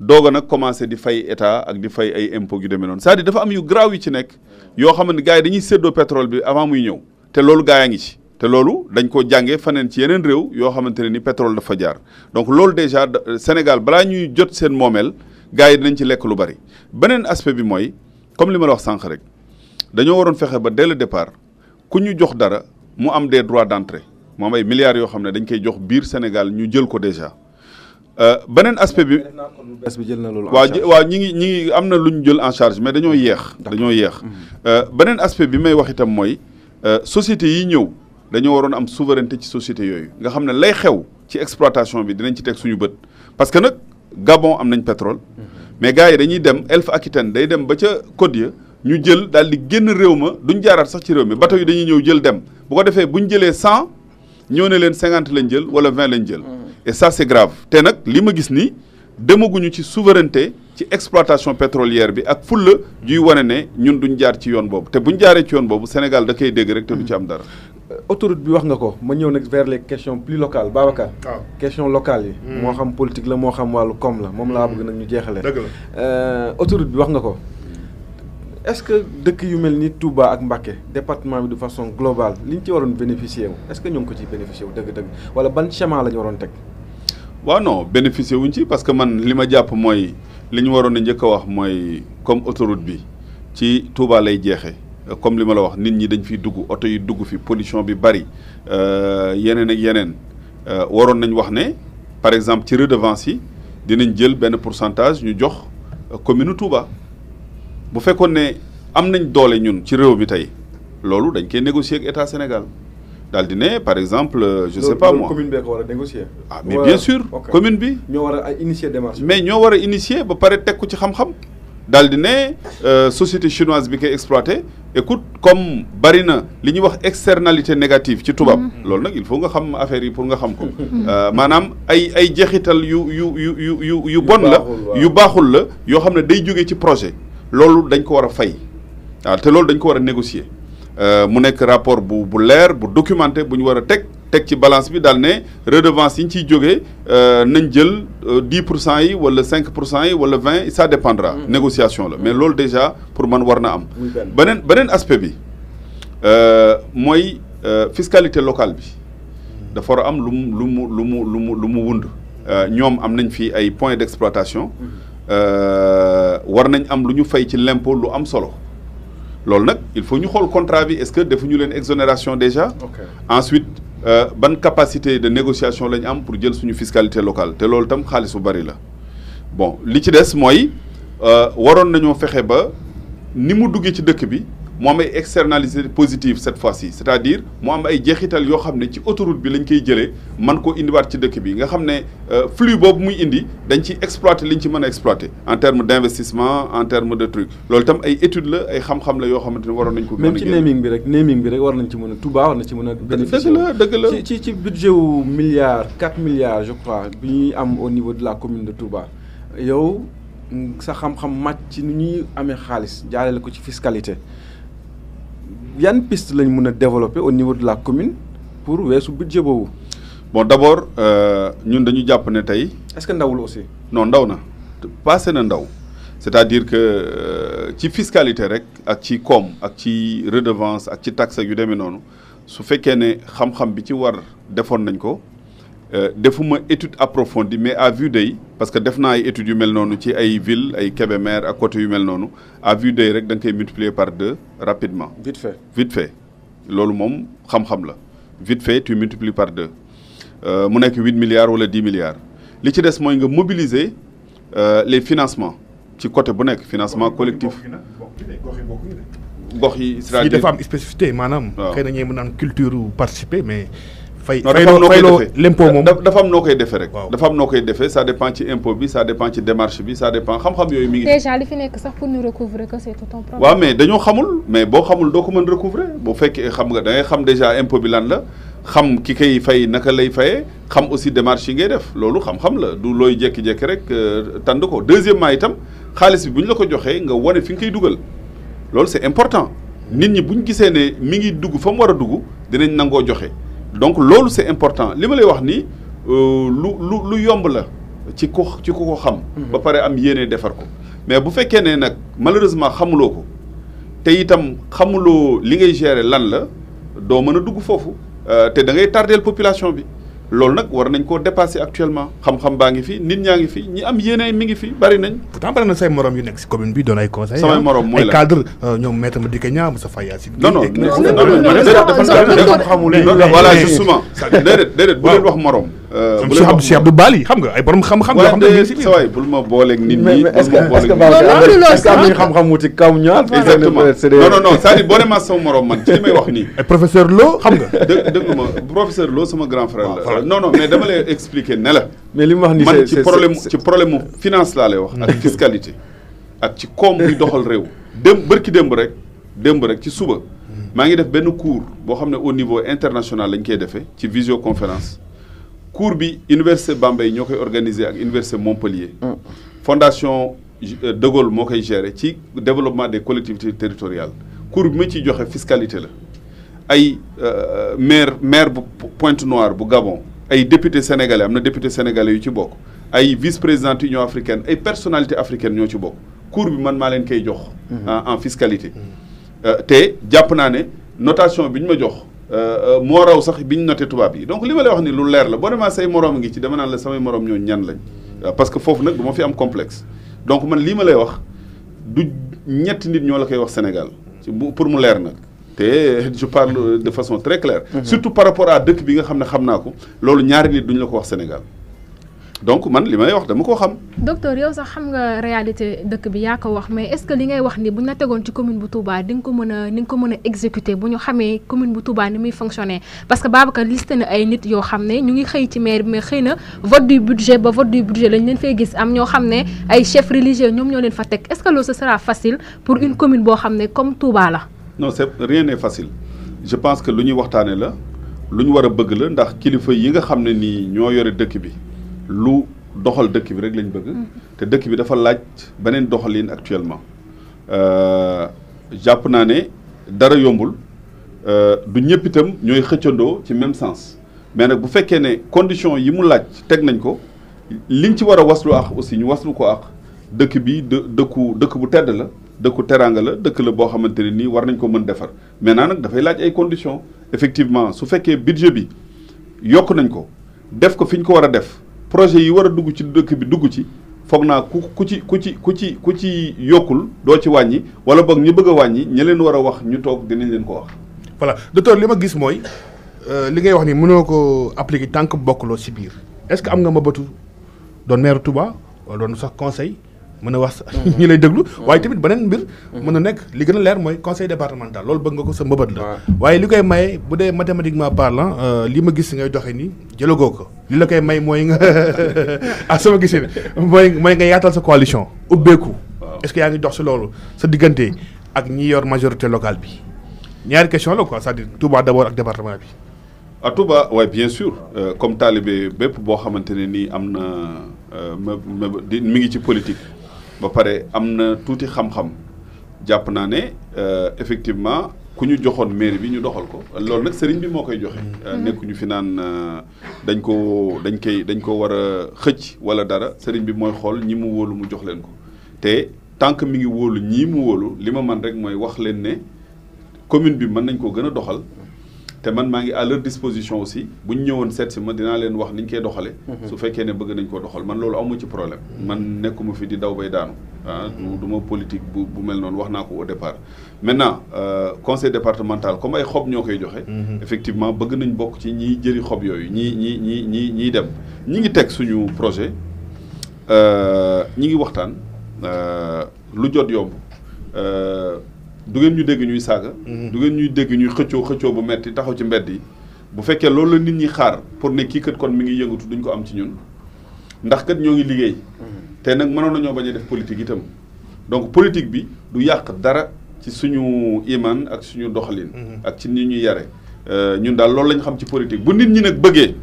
doog a nag commencé di fay état ak di fay ay impôts yu demee noonu c'est-à-dire dafa am yu graaw yi ci nekk yoo xam ne gars yi dañuy séddoo pétrole bi avant muy ñëw te loolu gars yaa ngi ci te loolu dañ ko jàngee faneen ci yeneen réew yoo xamante ne ni pétrole dafa jaar donc loolu déjà Sénégal balaa ñuy jot seen moomeel gars yi dinañ ci lekk lu bari beneen aspect bi mooy comme li ma la wax sànq rek dañoo waroon fexe ba dès le départ ku ñu jox dara mu am des droits d'entrée mu am ay milliards yoo xam ne dañ koy jox biir Sénégal ñu jël ko déjà beneen aspect bi waaw ñi ngi am na lu ñu jël en charge mais dañoo yeex beneen aspect bi may wax itam mooy société yi ñëw dañoo waroon am souveraineté ci société yooyu nga xam ne lay xew ci exploitation bi dinañ ci teg suñu bët parce que nag Gabon am nañ pétrole mais gars yi dañuy dem Elf Aquitaine day dem ba ca Côte ya ñu jël daal di génn réew ma duñ jaaraat sax ci réew mi bateau yi dañuy ñëw jël dem bu ko defee buñ jëlee 100 ñëw ne leen 50 lañ jël wala 20 lañ jël et ça c'est grave te nag li ma gis nii demaguñu ci souveraineté ci exploitation pétrolière bi ak fulla juy wane ne ñun duñ jaar ci yoon boobu te buñ jaaree ci yoon boobu Sénégal da koy dégg rek te du ci am dara. autoroute bi wax nga ko ma ñëw nag vers les questions plus locales Babacar. question locale yi. moo xam politique la moo xam wàllu koom la moom laa bëgg nag ñu jeexalee. dëgg la autoroute bi wax nga ko est-ce que dëkk yu mel ni Touba ak Mbacké département bi de façon globale li ñu ci waroon bénéficier wu est-ce que ñoo ngi ko ciy bénéficier wu dëgg-dëgg wala ban schéma la ñu waroon teg. waaw non bénéficier wuñ ci parce que man li ma jàpp mooy li ñu waroon a njëkk a wax mooy comme autoroute bi ci Touba lay jeexee comme li ma la wax nit ñi dañ fiy dugg oto yi dugg fi pollution bi bari yeneen ak yeneen waroon nañ wax ne par exemple ci redevance yi dinañ jël benn pourcentage ñu jox commune Touba bu fekkoon ne am nañ doole ñun ci réew mi tey loolu dañ koy négocier ak état Sénégal. daal di ne par exemple je sais pas moi commune bi ko war a négocier. ah mais bien sûr commune bi. ñoo war a initier démarche. mais ñoo war a initier ba pare teg ko ci xam-xam. daal di ne société chinoise bi koy exploité écoute comme bari na li ñuy wax externalité négative ci tubaab. loolu nag il faut nga xam affaire yi pour nga xam ko. maanaam ay jeexital yu bon la. yu baaxul la yoo xam ne day jógee ci projet. loolu dañ ko war a fay waaw te loolu dañ ko war a négocier. mu nekk rapport bu leer bu documenté bu ñu war a teg ci balance bi daal ne redevance yi ñu ciy jógee nañ jël 10% yi wala 5% yi wala 20 ça dépendra. négociation la mais loolu déjà pour man war na am. beneen aspect bi mooy fiscalité locale bi dafa war a am lu mu wund. ñoom am nañ fi ay points d'exploitation war nañ am lu ñu fay ci l'impôt lu am solo. loolu nag il faut ñu xool contrat bi est-ce que defuñu leen exonération déjà. ensuite ban capacité de négociation la ñu am pour jël suñu fiscalité locale te loolu tam xaalis bu bari la. bon li ci des mooy waroon nañoo fexe ba ni mu duggee ci dëkk bi mu am ay externalités positives cette fois-ci c'est-à-dire mu am ay jeexital yoo xam ne ci autoroute bi lañ koy jëlee man ko indiwaat ci dëkk bi nga xam ne flux boobu muy indi dañ ci exploiter liñ ci mën a exploiter en termes d'investissement en termes de trucs loolu tam ay études la ay xam-xam la yoo xamante ne waroon nañ ko. même ci naming bi rek war nañ ci mën a Touba war na ci mën a. bénéficier dëgg la ci budget wu 4 milliards je crois bi ñuy am au niveau de la commune de Touba yow sa xam-xam màcc ci ni ñuy amee xaalis jaarale ko ci fiscalité. yan piste lañ mën a développer au niveau de la commune pour weesu budget boobu. bon d'abord ñun dañu jàpp ne tey. est-ce que ndawul aussi. non ndaw na passé na ndaw c'est-à-dire que ci fiscalité rek ak ci koom ak ci redevance ak ci taxe ak yu demee noonu su fekkee ne xam-xam bi ci war defoon nañ ko defuma étude approfondie mais à vue d'œil parce que def naa ay études yu mel noonu ci ay ville ay Kébémer à côté yu mel noonu à vue d'œil rek da nga koy multiplier par 2 rapidement. Vite fait loolu moom xam-xam la vite fait tu multiplies par 2 mu nekk 8 milliards wala 10 milliards li ci des mooy nga mobiliser les financements ci côté bu nekk financement collectif. gox yi c'est-à-dire dafa am spécificité maanaam. xëy na ñuy mën naan culture participer mais. l'impôt moom dafa am noo koy defee rek. dafa am noo koy defee ça dépend ci impôt bi ça dépend ci démarche bi ça dépend xam-xam yooyu mi ngi. déjà li fi nekk sax pour ñu recouvrer que c'est tout un problème. waaw mais dañoo xamul mais boo xamul doo ko mën recouvrer bu fekkee xam nga da ngay xam déjà impôt bi lan la xam ki koy fay naka lay fayee xam aussi démarche yi ngay def loolu xam-xam la du looy jékki-jékki rek tànd ko deuxièmement itam xaalis bi bu ñu la ko joxee nga wane fi nga koy dugal loolu c'est important nit ñi bu ñu gisee ne mi ngi dugg fa mu war a dugg dinañ nangoo joxe. donc loolu c'est important li ma lay wax ni lu yomb la ci ku ko xam. ba pare am yéene defar ko mais bu fekkee ne nag malheureusement xamuloo ko te itam xamuloo li ngay gérer lan la doo mën a dugg foofu te da ngay tardeel population bi loolu nag war nañ koo dépasser actuellement xam-xam baa ngi fi nit ñaa ngi fi ñi am yéene mi ngi fi bari nañ. pourtant bari na say morom yu nekk si commune bi doon ay conseils. samay morom mooy la ay cadre ñoom maître Madické Niang Moussa Faye Yacine. non voilà justement déedéet bu leen wax morom. bu leen wax Cheikh Abdou Bali xam nga ay borom xam-xam yoo xam ne si biir. waay bul ma booleeg nit ñi. est-ce que am nañu xam-xam wuti kaw ñaar. exactement non c'est-à-dire boo demee sama morom man ci li may wax nii. ay professeur Lo xam nga. dëgg ma professeur Lo sama grand frère la. non mais dama lay expliquer ne la. mais li mu wax ni man ci problème mu finance laa lay wax. ak fiscalité ak ci koom buy doxal réew. bërki démb rek ci suba. maa ngi def benn cours boo xam ne au niveau international lañ koy defee ci visioconférence cours bi université Bambey ñoo koy organiser ak université Montpellier. fondation De Gaulle moo koy gérer ci développement des collectivités territoriales cours bi ma ciy joxe fiscalité la ay maire bu Pointe-Noire bu Gabon ay député sénégalais am na député sénégalais yu ci bokk ay vice-présidente Union africaine ay personnalité africaine ñoo ci bokk cours bi man maa leen koy jox en fiscalité te jàpp naa ne notation bi ñu ma jox moo raw sax bi ñu noté tubaab yi donc li ma lay wax ni lu leer la boo demee say moroom ngi ci dama naan la samay moroom ñoo ñan lañ parce que foofu nag du ma fi am complexe donc man lii ma lay wax du ñetti nit ñoo la koy wax Sénégal pour mu leer nag te je parle de façon très claire surtout par rapport à dëkk bi nga xam ne xam naa ko loolu ñaari nit duñu la ko wax Sénégal donc man li may wax dama ko xam. docteur yow sax xam nga réalité dëkk bi yaa ko wax mais est-ce que li ngay wax ni bu ñu la tegoon ci commune bu Touba di nga ko mën a exécuter bu ñu xamee commune bu Touba ni muy fonctionner parce que Babacar listé na ay nit yoo xam ne ñu ngi xëy ci maire bi mais xëy na vote du budget lañ leen fay gis am ñoo xam ne ay chefs religieux ñoom ñoo leen fa teg est-ce que loolu ce sera facile pour une commune boo xam ne comme Touba la. non rien n'est facile je pense que lu ñuy waxtaane la lu ñu war a bëgg la ndax kilifa yi nga xam ne nii ñoo yore dëkk bi. lu doxal dëkk bi rek lañ bëgg te dëkk bi dafa laaj beneen doxalin actuellement jàpp naa ne dara yombul du ñëpp itam ñooy xëccandoo ci même sens mais nag bu fekkee ne condition yi mu laaj teg nañ ko liñ ci war a waslu ak aussi ñu waslu ko ak dëkk bi dëkk bu tedd la dëkku teraanga la dëkk la boo xamante ne nii war nañ ko mën defar maintenant nag dafay laaj ay conditions effectivement su fekkee budget bi yokk nañ ko def ko fi ñu ko war a def projet yi war a dugg ci dëkk bi dugg ci foog naa ku ci yokkul doo ci wàññi wala boog ñi bëgg a wàññi ñi leen war a wax ñu toog dinañ leen ko wax. voilà docteur li ma gis mooy li ngay wax ni mënoo ko appliquer tant que bokkuloo ci biir est-ce que am nga mbëbëtu doon maire Touba wala doon sax conseil mën a wax ñi lay déglu waaye tamit beneen mbir mën a nekk li gën a leer mooy conseil départemental loolu bëgg nga ko sa mbëbët la waaye li koy maye bu dee mathématiquement parlant li ma gis ngay doxee nii jëlagoo ko li la koy may mooy nga sama gisee mooy nga yaatal sa coalition ubbeeku est-ce que yaa ngi dox si loolu sa diggante ak ñi yor majorité locale bi ñaari question la quoi c'est-à-dire Touba d'abord ak département bi Touba waaye bien sûr comme talibé bépp boo xamante ne nii am na mi ngi ci politique ba pare am na tuuti xam-xam jàpp naa ne effectivement ku ñu joxoon mairie bi ñu doxal ko loolu nag sëriñ bi moo koy joxe. nekkuñu fi naan dañ ko war a xëcc wala dara sëriñ bi mooy xool ñi mu wóolu mu jox leen ko te tant que mi ngi wóolu ñii mu wóolu li ma man rek mooy wax leen ne commune bi mën nañ koo gën a doxal te man maa ngi à leur disposition aussi bu ñu ñëwoon seet si ma dinaa leen wax ni ñu koy doxale su fekkee ne bëgg nañ koo doxal man loolu amu ci problème man nekkuma fi di daw bay daanu du ma politique bu mel noonu wax naa ko au départ maintenant conseil départemental comme ay xob ñoo koy joxe effectivement bëgg nañ bokk ci ñiy jëri xob yooyu ñiy dem ñi ngi teg suñu projet ñi ngi waxtaan lu jot yomb du ngeen ñu dégg ñuy saaga du ngeen ñuy dégg ñuy xëccoo bu metti taxaw ci mbedd yi bu fekkee loolu la nit ñi xaar pour ne kii kat kon mi ngi yëngatu duñ ko am ci ñun ndax kat ñoo ngi liggéey te nag mënoon nañoo bañ a def politique itam donc politique bi du yàq dara ci suñu iman ak suñu doxalin ak ci ni ñuy yare ñun daal loolu lañ xam ci politique bu nit ñi nag bëggee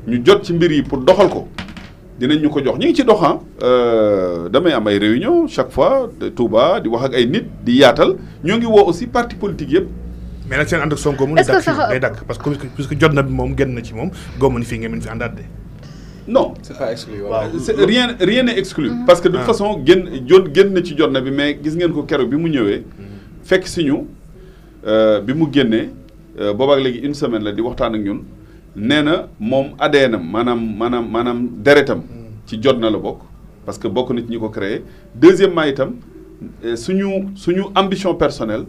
ñu jot ci mbir yi pour doxal ko dinañ ñu ko jox ñu ngi ci doxan damay am ay réunion chaque fois de Touba di wax ak ay nit di yaatal ñoo ngi woo aussi parti politique yëpp mais nag seen ànd ak Sonko mu day dakk parce que puisque jot na bi moom génn na ci moom góob ni fii ngeen mën fi àndaat de non c'est pas exclu rien n'est exclu parce que de toute façon génn na ci jot na bi mais gis ngeen ko keroog bi mu ñëwee fekk si ñu bi mu génnee boobaak léegi une semaine la di waxtaan ak ñun nee na moom ADN-am maanaam deretam ci jot na la bokk parce que bokk na ci ñi ko créé deuxièmement itam suñu ambition personnelle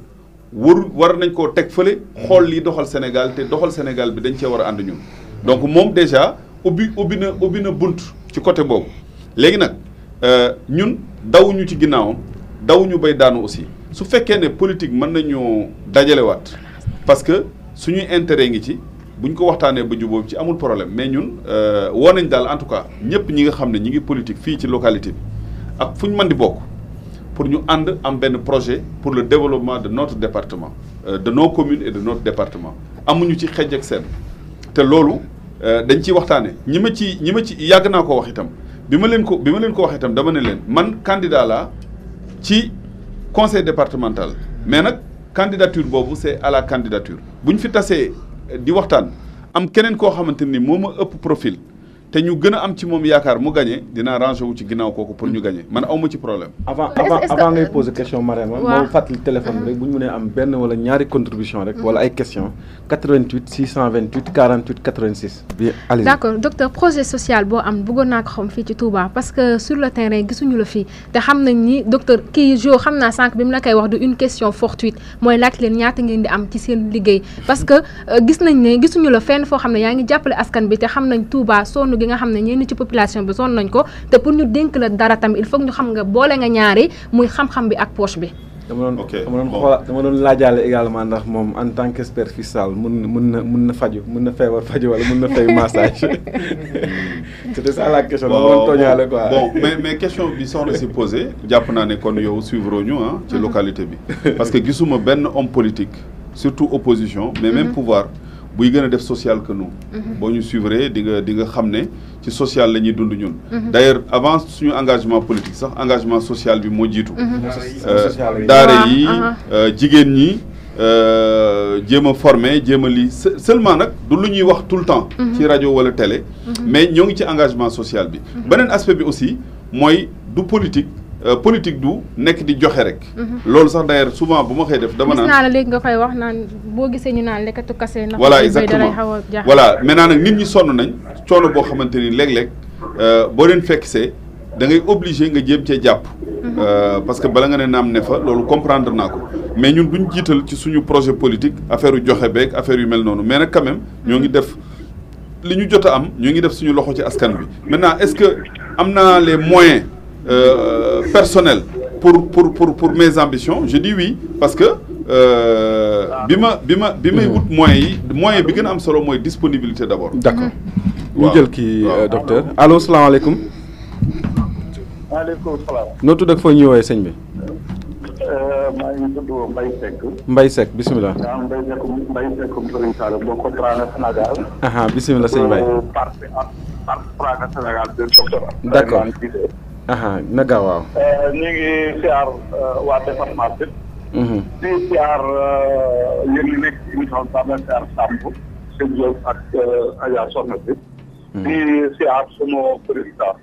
war nañ koo teg fële xool lii doxal Sénégal te doxal Sénégal bi dañ cee war a ànd ñun donc moom déjà ubbi na bunt ci côté boobu léegi nag ñun dawuñu ci ginnaawam dawuñu bay daanu aussi su fekkee ne politique mën nañu dajalewaat parce que suñuy intérêt ngi ci buñ ko waxtaanee ba jubóo ci amul problème mais ñun woo nañ daal en tout cas ñëpp ñi nga xam ne ñi ngi politique fii ci localité bi ak fu ñu mën di bokk pour ñu ànd am benn projet pour le développement de notre département de nos communes et de notre département amuñu ci xejj ak seen te loolu dañ ciy waxtaane ñi ma ci yàgg naa ko wax itam bi ma leen ko wax itam dama ne leen man candidat laa ci conseil départemental mais nag candidature boobu c'est à la candidature bu ñu fi tasee di waxtaan am keneen koo xamante ni moo ma ëpp profil te ñu gën a am ci moom yaakaar mu gagné dinaa rangé wu ci ginnaaw kooku pour ñu gagné man awma ci problème. avant ngay poser question Marème. waaw moo fàttali téléphone bi rek bu ñu mënee am benn wala ñaari contribution rek. wala ay questions 88 628 48 86. bien allez. d'accord docteur projet social boo am bëggoon naa ko xam fii ci Touba parce que sur le terrain gisuñu la fii te xam nañ ni docteur kii Jo xam naa sànq bi mu la koy wax du une question fortuite mooy laaj leen ñaata ngeen di am ci seen liggéey parce que gis nañ ne gisuñu la fenn foo xam ne yaa ngi jàppale askan bi te xam nañ Touba sonn gi nga xam ne ñenn ci population bi sonn nañ ko te pour ñu dénk la dara tamit il faut ñu xam nga boole nga ñaari muy xam-xam bi ak poche bi. dama doon laajaale également ndax moom en tant qu'expert fiscal mun na faju mun na feebar faju wala mun na fay massage c'était ça la question. dama doon tooñaale quoi. bon mais question bi soxna si posé jàpp naa ne kon yow suivre ñu ci localité bi parce que gisuma benn homme politique surtout opposition mais même pouvoir buy gën a def social que nous. boo ñu suivre di nga xam ne ci social la ñuy dund ñun. d'ailleurs avant suñu engagement politique sax engagement social bi moo jiitu. daara yi jigéen ñi jéem a former jéem a lii seulement nag du lu ñuy wax tout le temps. ci rajo wala télé. mais ñoo ngi ci engagement social bi. beneen aspect bi aussi mooy du politique. politique du nekk di joxe rek. loolu sax d'ailleurs souvent bu ma xëy def dama naan. gis naa la léegi nga koy wax naan boo gisee ñu naan lekkatu kase. voilà exactement voilà maintenant nag nit ñi sonn nañ coono boo xamante ni léeg-léeg boo leen fekk see da ngay obligé nga jéem cee jàpp. parce que bala nga ne naam ne fa loolu comprendre naa ko mais ñun duñ jiital ci suñu projet politique affaire yu joxe beeg affaire yu mel noonu mais nag quand même ñoo ngi def li ñu jot a am ñoo ngi def suñu loxo ci askan bi maintenant est-ce que am naa les moyens. Personnel pour mes ambitions je dis oui parce que bi may wut moyen bi gën a am solo mooy disponibilité d'abord. d'accord ñu jël kii docteur allo salaamaaleykum. maaleykum salaam. noo tudd ak foo ñu woowee sëñ bi. maa ngi tudd Mbaye Seck. Mbaye Seck bisimilah. waaw Mbaye Seck Serigne Sall bokk ko Praga Sénégal. bisimilah sëñ Mbaye. parti Praga Sénégal de docteur. d'accord. na gaaw waaw. ñu ngi siyaar waa département bi. di siyaar yéen ñi nekk ci émission bi Samba siyaar Samb sëñ Diop ak Adja Soxna bi. di siyaar sunu président.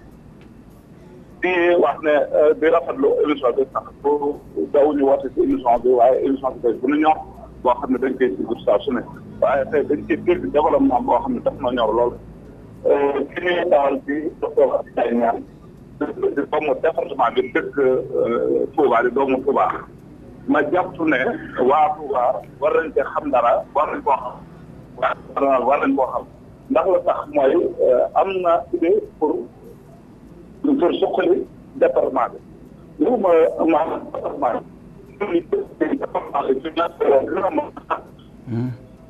di wax ne di rafetlu émission bi sax bu daw ñu woote ci émission bi waaye émission bi tey bu ñu ñor boo xam ne dañ koy suivre saa su ne. waaye tey dañ ci dégg développement boo xam ne daf na ñor lool ci ñuy dawal bi docteur Abdoulaye Niane di doomu département bi dëkk Touba di doomu Touba ma jàpp ne waa Touba war nañ cee xam dara war nañ koo xam war nañ koo xam ndax la tax mooy am na idée pour suqali département bi loolu mooy maanaam département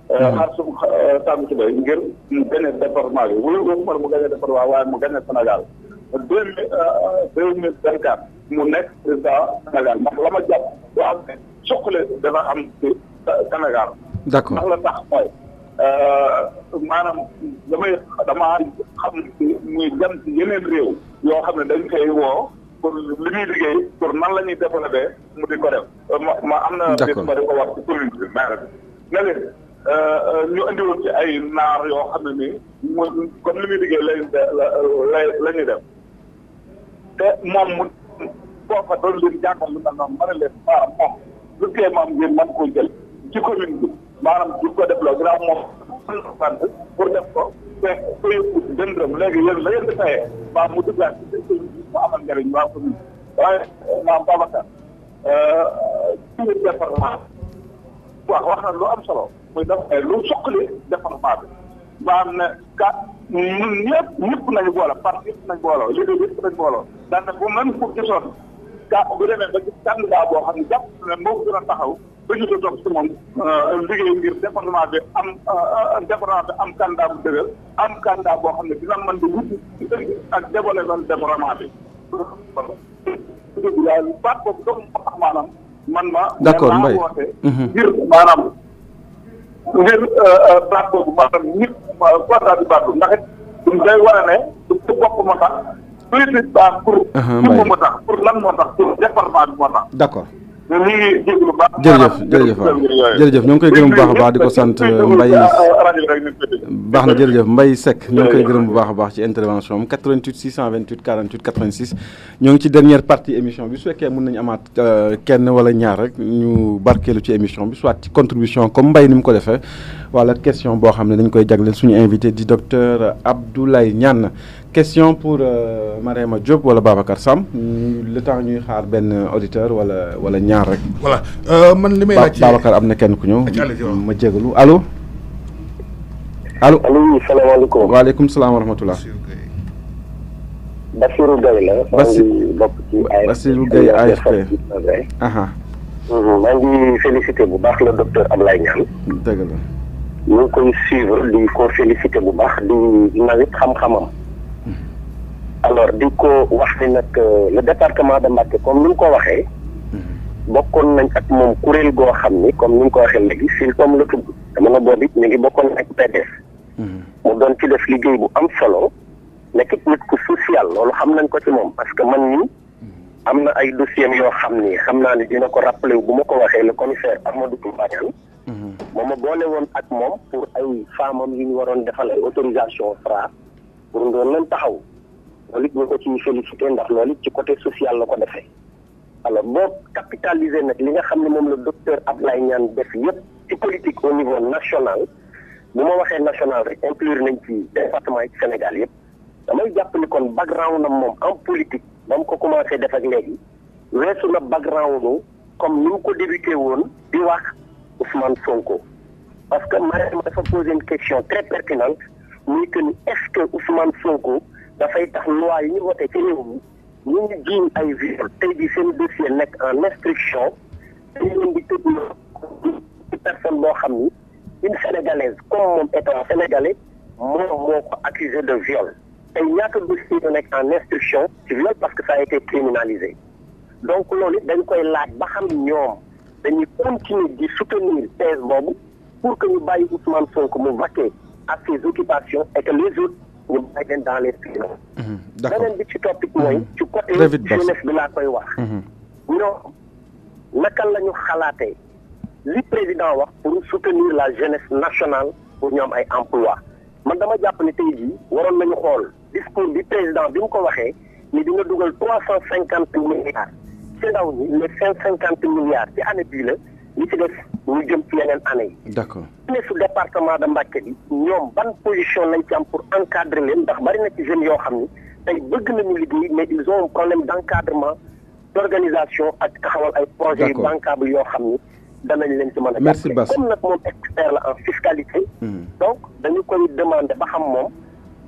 xaar sumu tànn ci bay ngir mu gagné département bi wala waxuma mu gagné département waaye mu gagné Sénégal 2024 mu nekk président Sénégal ndax la ma jàpp boo am ne suqale dafa am ci Sénégal. d'accord ndax la tax mooy maanaam damaa xam ci muy dem ci yeneen réew yoo xam ne dañ koy woo pour li ñuy liggéey pour nan la ñuy développé mu di ko def ma am na bis ma di ko wax ci commune bi maire bi ne leen ñu indiwoon ci ay naar yoo xam ne nii comme li muy liggéey la ñuy def te moom mu foofa doon leen jàngal lu mel noonu ma ne leen maanaam moom lu tee moom ngeen mën koo jël ci commune bi maanaam du ko def loo ginnaaw moom sant pour def ko te koy dëndëm léegi yéen la ngeen di fayee maam mu duggaat ci seen commune bi mu amal njëriñ waa commune waaye maam Babacar ci département wax na lu am solo muy def lu suqali département bi maanaam ne ñun ñëpp nañu boole parti yëpp nañu booloo liggéey yëpp nañu booloo daan ne bu même ku gisoon bu demee ba gis candidat boo xam ne jàpp ne moo ko gën a taxaw ba ñu toog si moom liggéey ngir département bi am candidat bu dëgër am candidat boo xam ne dina mën di wut ak développement département bi. baat boobu donc moo tax maanaam man ma. d'accord Mbaye ngir maanaam ngir baat boobu maanaam nit kontaan bi baat boobu ndax it day war a ne du bopp moo tax. politique baax pour. Mbaye moo tax pour lan moo tax pour département bi moo tax. d'accord. ñu ngi jégalu baax. jërëjëf ñoo ngi koy gërëm bu baax a baax di ko sant Mbaye baax na jërëjëf Mbaye Seck ñoo ngi koy gërëm bu baax a baax ci intervention am 88 628 48 86 ñoo ngi ci dernière partie émission bi su fekkee mën nañu amaat kenn wala ñaar rek ñu barkeelu ci émission bi soit ci contribution comme Mbaye ni mu ko defee wala question boo xam ne dañ koy jagleel suñu invité di docteur Abdoulaye Niane question pour Mariama Diop wala Babacar Sam le temps ñuy xaar benn auditeur wala ñaar rek. voilà man li may laaj Babacar am na kenn ku ñëw. ma jégalu allo. allo salaamaaleykum. waaleykum salaam wa rahmatulah. Bassirou Gueye la. Bassirou Gueye AFP. maa ngi félicité bu baax le docteur Abdoulaye Niane. dëgg la. ñu ngi koy suivre di ko félicité bu baax di nawet xam-xamam. alors di ko wax ni nag le département de Mbacké comme ni mu ko waxee. bokkoon nañ ak moom kuréel goo xam ni comme ni mu ko waxee léegi fii comme la tudd jamono boobu it ñu ngi bokkoon ak PDS. mu doon ci def liggéey bu am solo nekk nit ku social loolu xam nañ ko ci moom parce que man ñi am na ay dossiers yoo xam ni xam naa ni dina ko rappelé bu ma ko waxee le commissaire Amadou Toumbadiane. moom ma boole woon ak moom pour ay femmes yu ñu waroon defal ay autorisation Fra pour ndoon leen taxaw loolu it ñu ko ciy félicité ndax loolu it ci côté social la ko defee. alors boo capitaliser nag li nga xam ne moom la docteur Abdoulaye Niane def yëpp ci politique au niveau national bu ma waxee national rek inclure nañ ci département yi ci Sénégal yëpp damay jàpp ni kon background am moom en politique ba mu ko commencé def ak léegi weesu na background comme ni mu ko débuté woon di wax Ousmane Sonko. parce que Mariama dafa posé une question très pertinente muy que ni est-ce que Ousmane Sonko dafay tax loi yi ñu voté ci réew mi ñu ngi jiiñ ay viol tey jii seen dossier nekk en instruction dañu leen di tëdd personne boo xam ni une sénégalaise comme moom étant sénégalais moom moo ko accusé de viol tey ñaata dossier yu nekk en instruction ci viol parce que ça a été criminalisé donc loolu dañ koy laaj ba xam ñoom dañuy continuer di soutenir thèse boobu pour que ñu bàyyi Ousmane Sonko mu vaquer à ses occupations et que les autres ñu bàyyi leen dans les prisons. d'accord beneen bi ci topic mooy. ci côté jeunesse bi laa koy wax. ñoom naka la ñu xalaatee li président wax pour soutenir la jeunesse nationale pour ñoom ay emploi man dama jàpp ni tey jii waroon nañu xool discours bi président bi mu ko waxee ni dina dugal 350 milliards ci ndaw ñi les 150 milliards ci année bii la li ci def ñu jëm ci yeneen année yi. d'accord ne su département de Mbacké bi ñoom ban position lañ ci am pour encadrer leen ndax bari na ci jeunes yoo xam ni tey bëgg nañu liggéey mais ils ont un problème d'encadrement d'organisation ak taxawal ay projets yu bancables yoo xam ni danañ leen ci mën a merci Bass comme nag moom expert la en fiscalité donc dañu koy demander ba xam moom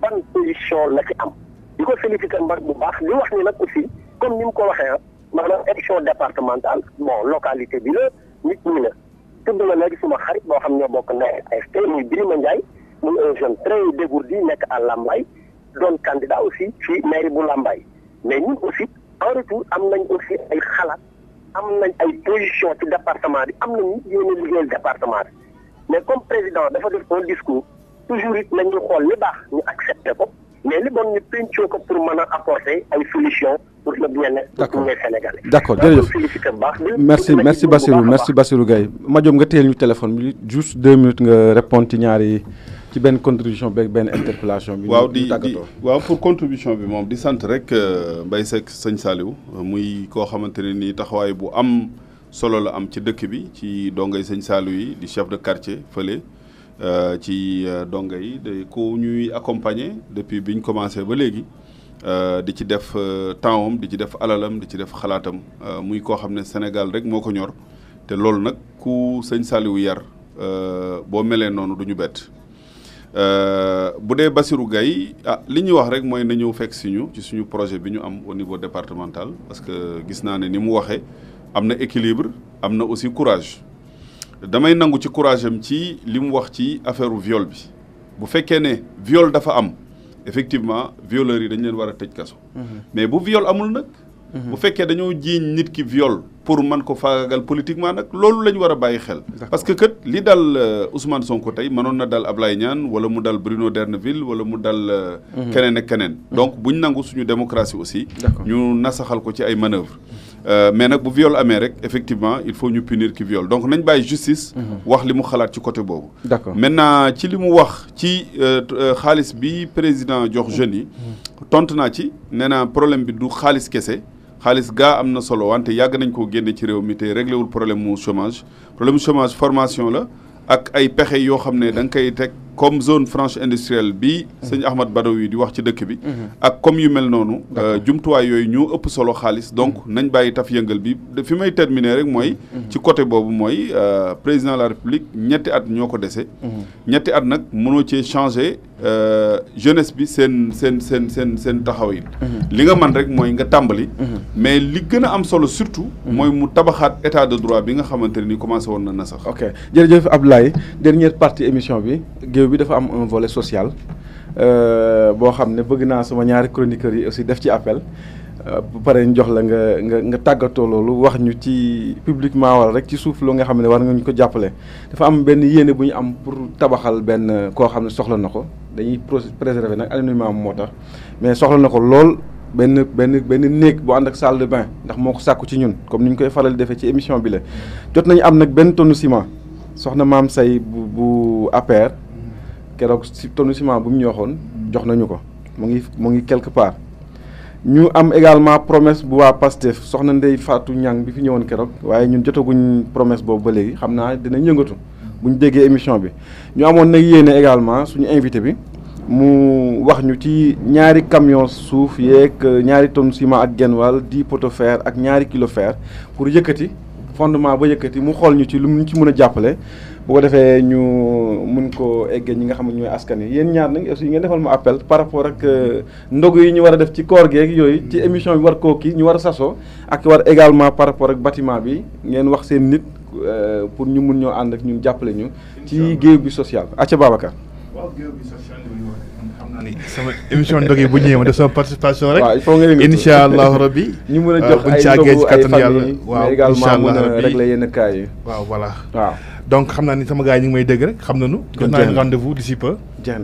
ban position la ci am di ko féliciter mbag bu baax li wax ni nag aussi comme ni mu ko waxee maanaam élection départementale bon localité bi la nit ñi la tudd na léegi suma xarit boo xam ñoo bokk ndey AFP muy Birima Ndiaye muy un jeune très dégourdi nekk à Lambaye doon candidat aussi ci mairie bu Lambaye mais ñun aussi en retour am nañ aussi ay xalaat am nañ ay position ci département bi am nañu yéen a liggéeyal département bi mais comme président dafa def un discours toujours it nañu xool li baax ñu accepté ko mais li bon ñu pencoo ko pour mën a apporter ay solutions pour le bien-être de tous les Sénégalais. d'accord jërëjëf merci Bassirou Gaye ma jom nga teel ñu téléphone bi juste 2 minutes nga répondre ci ñaari ci benn contribution beeg benn interpellation bi. waaw pour contribution bi moom di sant rek Mbaye Seck sëñ Saliou muy koo xamante ne nii taxawaay bu am solo la am ci dëkk bi ci dongay sëñ Saliou yi di chef de quartier fële ci donga yi de ko ñuy accompagner depuis bi ñu commencé ba léegi di ci def tempsam di ci def alalam di ci def xalaatam muy koo xam ne Sénégal rek moo ko ñor te loolu nag ku sëñ Saliou yar boo melee noonu du ñu bett bu dee Bassirou Gaye li ñuy wax rek mooy na ñëw fekk si ñu ci suñu projet bi ñu am au niveau départemental parce que gis naa ne ni mu waxee am na équilibre am na aussi courage damay nangu ci courage am ci li mu wax ci affaire viol bi bu fekkee ne viol dafa am effectivement violeurs yi dañ leen war a tëj kaso mais bu viol amul nag bu fekkee dañoo jiiñ nit ki viol pour mën ko faagagal politiquement nag loolu la ñu war a bàyyi xel parce que kat li dal Ousmane Sonko tey mënoon na dal Ablaye Niane wala mu dal Bruno D'erneville wala mu dal keneen ak keneen donc buñ nangu suñu démocratie aussi ñu nasaxal ko ci ay manœuvres mais nag bu viol amee rek effectivement il faut ñu punir ki viol donc nañ bàyyi justice wax li mu xalaat ci côté boobu maintenant ci li mu wax ci xaalis bi président jox jeunes yi tontu naa ci nee naa problème bi du xaalis kese xaalis gaa am na solo wante yàgg nañ koo génne ci réew mi te réglé wul problème mu chômage formation la ak ay pexe yoo xam ne da nga koy teg comme zone franche industrielle bi sëñ Ahmad Badawi di wax ci dëkk bi ak comme yu mel noonu jumtuwaay yooyu ñoo ëpp solo xaalis donc nañ bàyyi taf yëngal bi fi may terminer rek mooy ci côté boobu mooy président de la République ñetti at ñoo ko dese ñetti at nag mënoo cee changer jeunesse bi seen taxawin li nga man rek mooy nga tàmbali mais li gën a am solo surtout mooy mu tabaxaat état de droit bi nga xamante ne ni commencé woon na sax ok jërëjëf Abdoulaye dernière partie émission bi géew bi dafa am un volet social boo xam ne bëgg naa sama ñaari chroniqueurs yi aussi def ci appel bu paree ñu jox la nga tàggatoo loolu wax ñu ci publiquement wala rek ci suuf loo nga xam ne war nga ñu ko jàppale dafa am benn yéene bu ñu am pour tabaxal benn koo xam ne soxla na ko dañuy préserver nag anonymat moo tax mais soxla na ko lool benn néeg bu ànd ak salle de bain ndax moo ko sàkku ci ñun comme ni ñu koy faral defee ci émission bi la jot nañu am nag benn tonne ciment soxna maam say bu APR keroog si tonne ciment bu mu ñu waxoon jox nañu ko mu ngi quelque part ñu am également promesse bu waa PASTEF soxna Ndeye Fatou Niang bi fi ñëwoon keroog waaye ñun jotaguñ promesse boobu ba léegi xam naa dinañ yëngatu bu ñu déggee émission bi ñu amoon nag yéene également suñu invité bi mu wax ñu ci ñaari camion suuf yeeg ñaari tonne ciment ak genn wàll 10 poteaux fer ak ñaari kilo fer pour yëkkati fondement ba yëkkati mu xool ñu ci lu mu ci mën a jàppale bu ko defee ñu mun ko eggee ñi nga xam ne ñooy askan yi yéen ñaar nag aussi ngeen defal ma appel par rapport ak ndogu yi ñu war a def ci koor geeg yooyu ci émission bi war koo kii ñu war a sasoo ak war également par rapport ak bâtiment bi ngeen wax seen nit pour ñu mun ñoo ànd ak ñun jàppale ñu ci géew bi social acca Babacar. waaw géew bi social xam naa ni sama émission ndog yi bu ñëwee ma def sama participation rek. waaw il faut nga incha allahu rabbi ñu mën a jox ay ndogu ay famille mais également mën a régler yenn cas yi. waaw voilà waaw. donc xam naa ni sama gars yi ñu ngi may dégg rek xam nañu. jox naa leen rendez-vous d'ici peu. jeex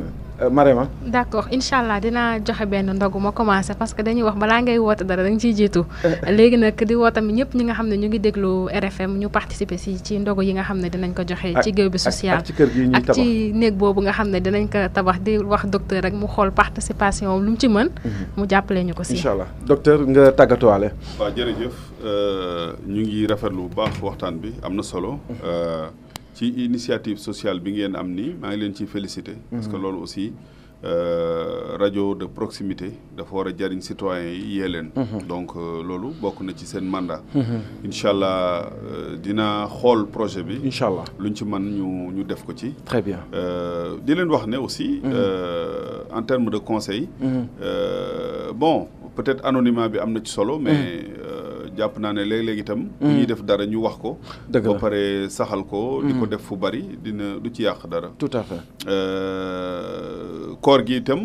Marema. d'accord incha allah dinaa joxe benn ndogu ma commencé parce que dañuy wax balaa ngay woote dara da nga ciy jiitu léegi nag di woo tamit ñëpp ñi nga xam ne ñu ngi déglu RFM ñu participer ci ndogu yi nga xam ne dinañ ko joxe. ci géew bi social ak ci kër gi ñuy tabax ak ci néeg boobu nga xam ne dinañ ko tabax di wax docteur rek mu xool participation lu mu ci mën. mu jàppale ñu ko si. incha allah docteur nga tàggatuwaale. waaw jërëjëf ñu ngi rafetlu bu baax waxtaan bi am na solo. ci initiative sociale bi ngeen am nii maa ngi leen ciy félicité. parce que loolu aussi rajo de proximité dafa war a jariñ citoyens yi yee leen. donc loolu bokk na ci seen mandat. incha allah dina xool projet bi. incha allah luñ ci mën ñu def ko ci. très bien di leen wax ne aussi. en termes de conseil. bon peut-être anonymat bi am na ci solo mais. jàpp naa ne léeg-léeg itam. bu ñuy def dara ñu wax ko. dëgg la ba pare saxal ko. di ko def fu bari dina du ci yàq dara. tout à fait. koor gi itam.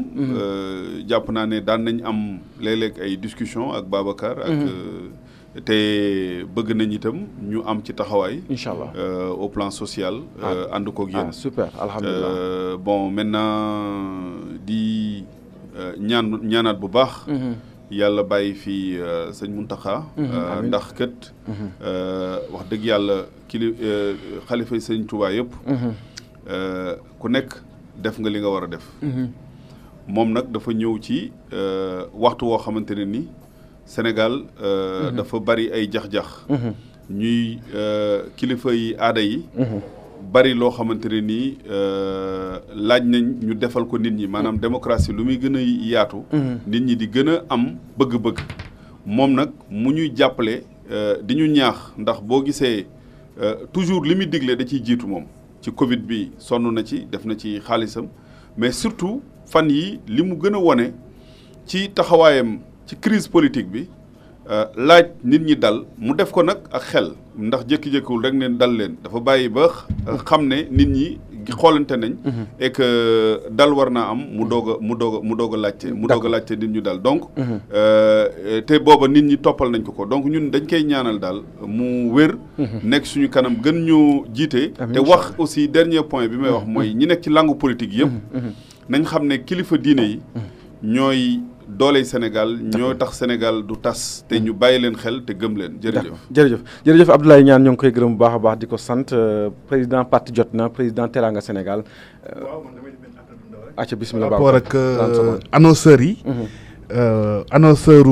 jàpp naa ne daan nañ am léeg-léeg ay discussion ak Babacar. ak te bëgg nañ itam ñu am ci taxawaay. incha allah au plan social. ànd koog yéen. super alhamdulilah. bon maintenant di ñaanaat bu baax. yàlla bàyyi fi sëñ Muntaxa ndax kët wax dëgg yàlla xalifa sëñ Tuubaa yëpp ku nekk def nga li nga war a def moom nag dafa ñëw ci waxtu woo xamante ne ni Sénégal dafa bari ay jax-jax ñuy kilifa yi aada yi bari loo xamante ne nii laaj nañ ñu defal ko nit ñi maanaam démocratie lu muy gën a yaatu. nit ñi di gën a am bëgg-bëgg. moom nag mu ñuy jàppale di ñu ñaax ndax boo gisee toujours li muy digle da ciy jiitu moom. ci Covid bi sonn na ci def na ci xaalisam mais surtout fan yi li mu gën a wone ci taxawaayam ci crise politique bi. laaj nit ñi dal mu def ko nag ak xel ndax jékki-jékkiwul rek ne dal leen dafa bàyyi ba xam ne nit ñi xoolante nañ. et que dal war naa am mu doog a laajte. mu doog a laajte nit ñu dal donc. te booba nit ñi toppal nañ ko donc ñun dañ koy ñaanal daal mu wér. nekk suñu kanam gën ñu jiite. te wax aussi dernier point bi may wax mooy ñi nekk ci langue politique yëpp. nañ xam ne kilifa diine yi ñooy. dooley Sénégal ñoo tax Sénégal du tas te ñu bàyyi leen xel te gëm leen jërëjëf Abdoulaye Niane ñoo ngi koy gërëm bu baax a baax di ko sant président parti jot na président Teranga Sénégal. waaw man damay benn appel bu ndaw rek. acca bismillah par rapport ak annonceurs yi. annonceur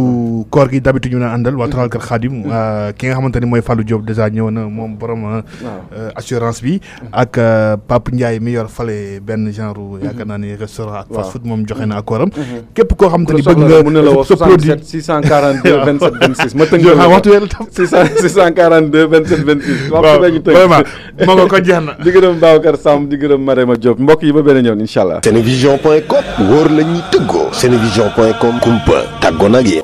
koor gi d'habitude ñu naan àndal waa Taxawalkat Xaadim ki nga xamante ni mooy Fallou Diop déjà ñëw na moom borom assurance bi ak Pape Ndiaye mi yor fale benn genre yaakaar naa ni restaurant ak fast food moom joxe na accordam képp koo xamante ni bëgg nga mën na la woo sa produit 642 27 26 ma tënk waxtu weel tam 642 27 26 waxtu bee ñu tënk vraiment ma nga ko jeex na di gërëm Babacar Samb di gërëm Marema Diop mbokk yi ba beneen yoon incha allah Senevision.com wóor la ñuy tëggoo Senevision.com kumpa tàggoo nag yéen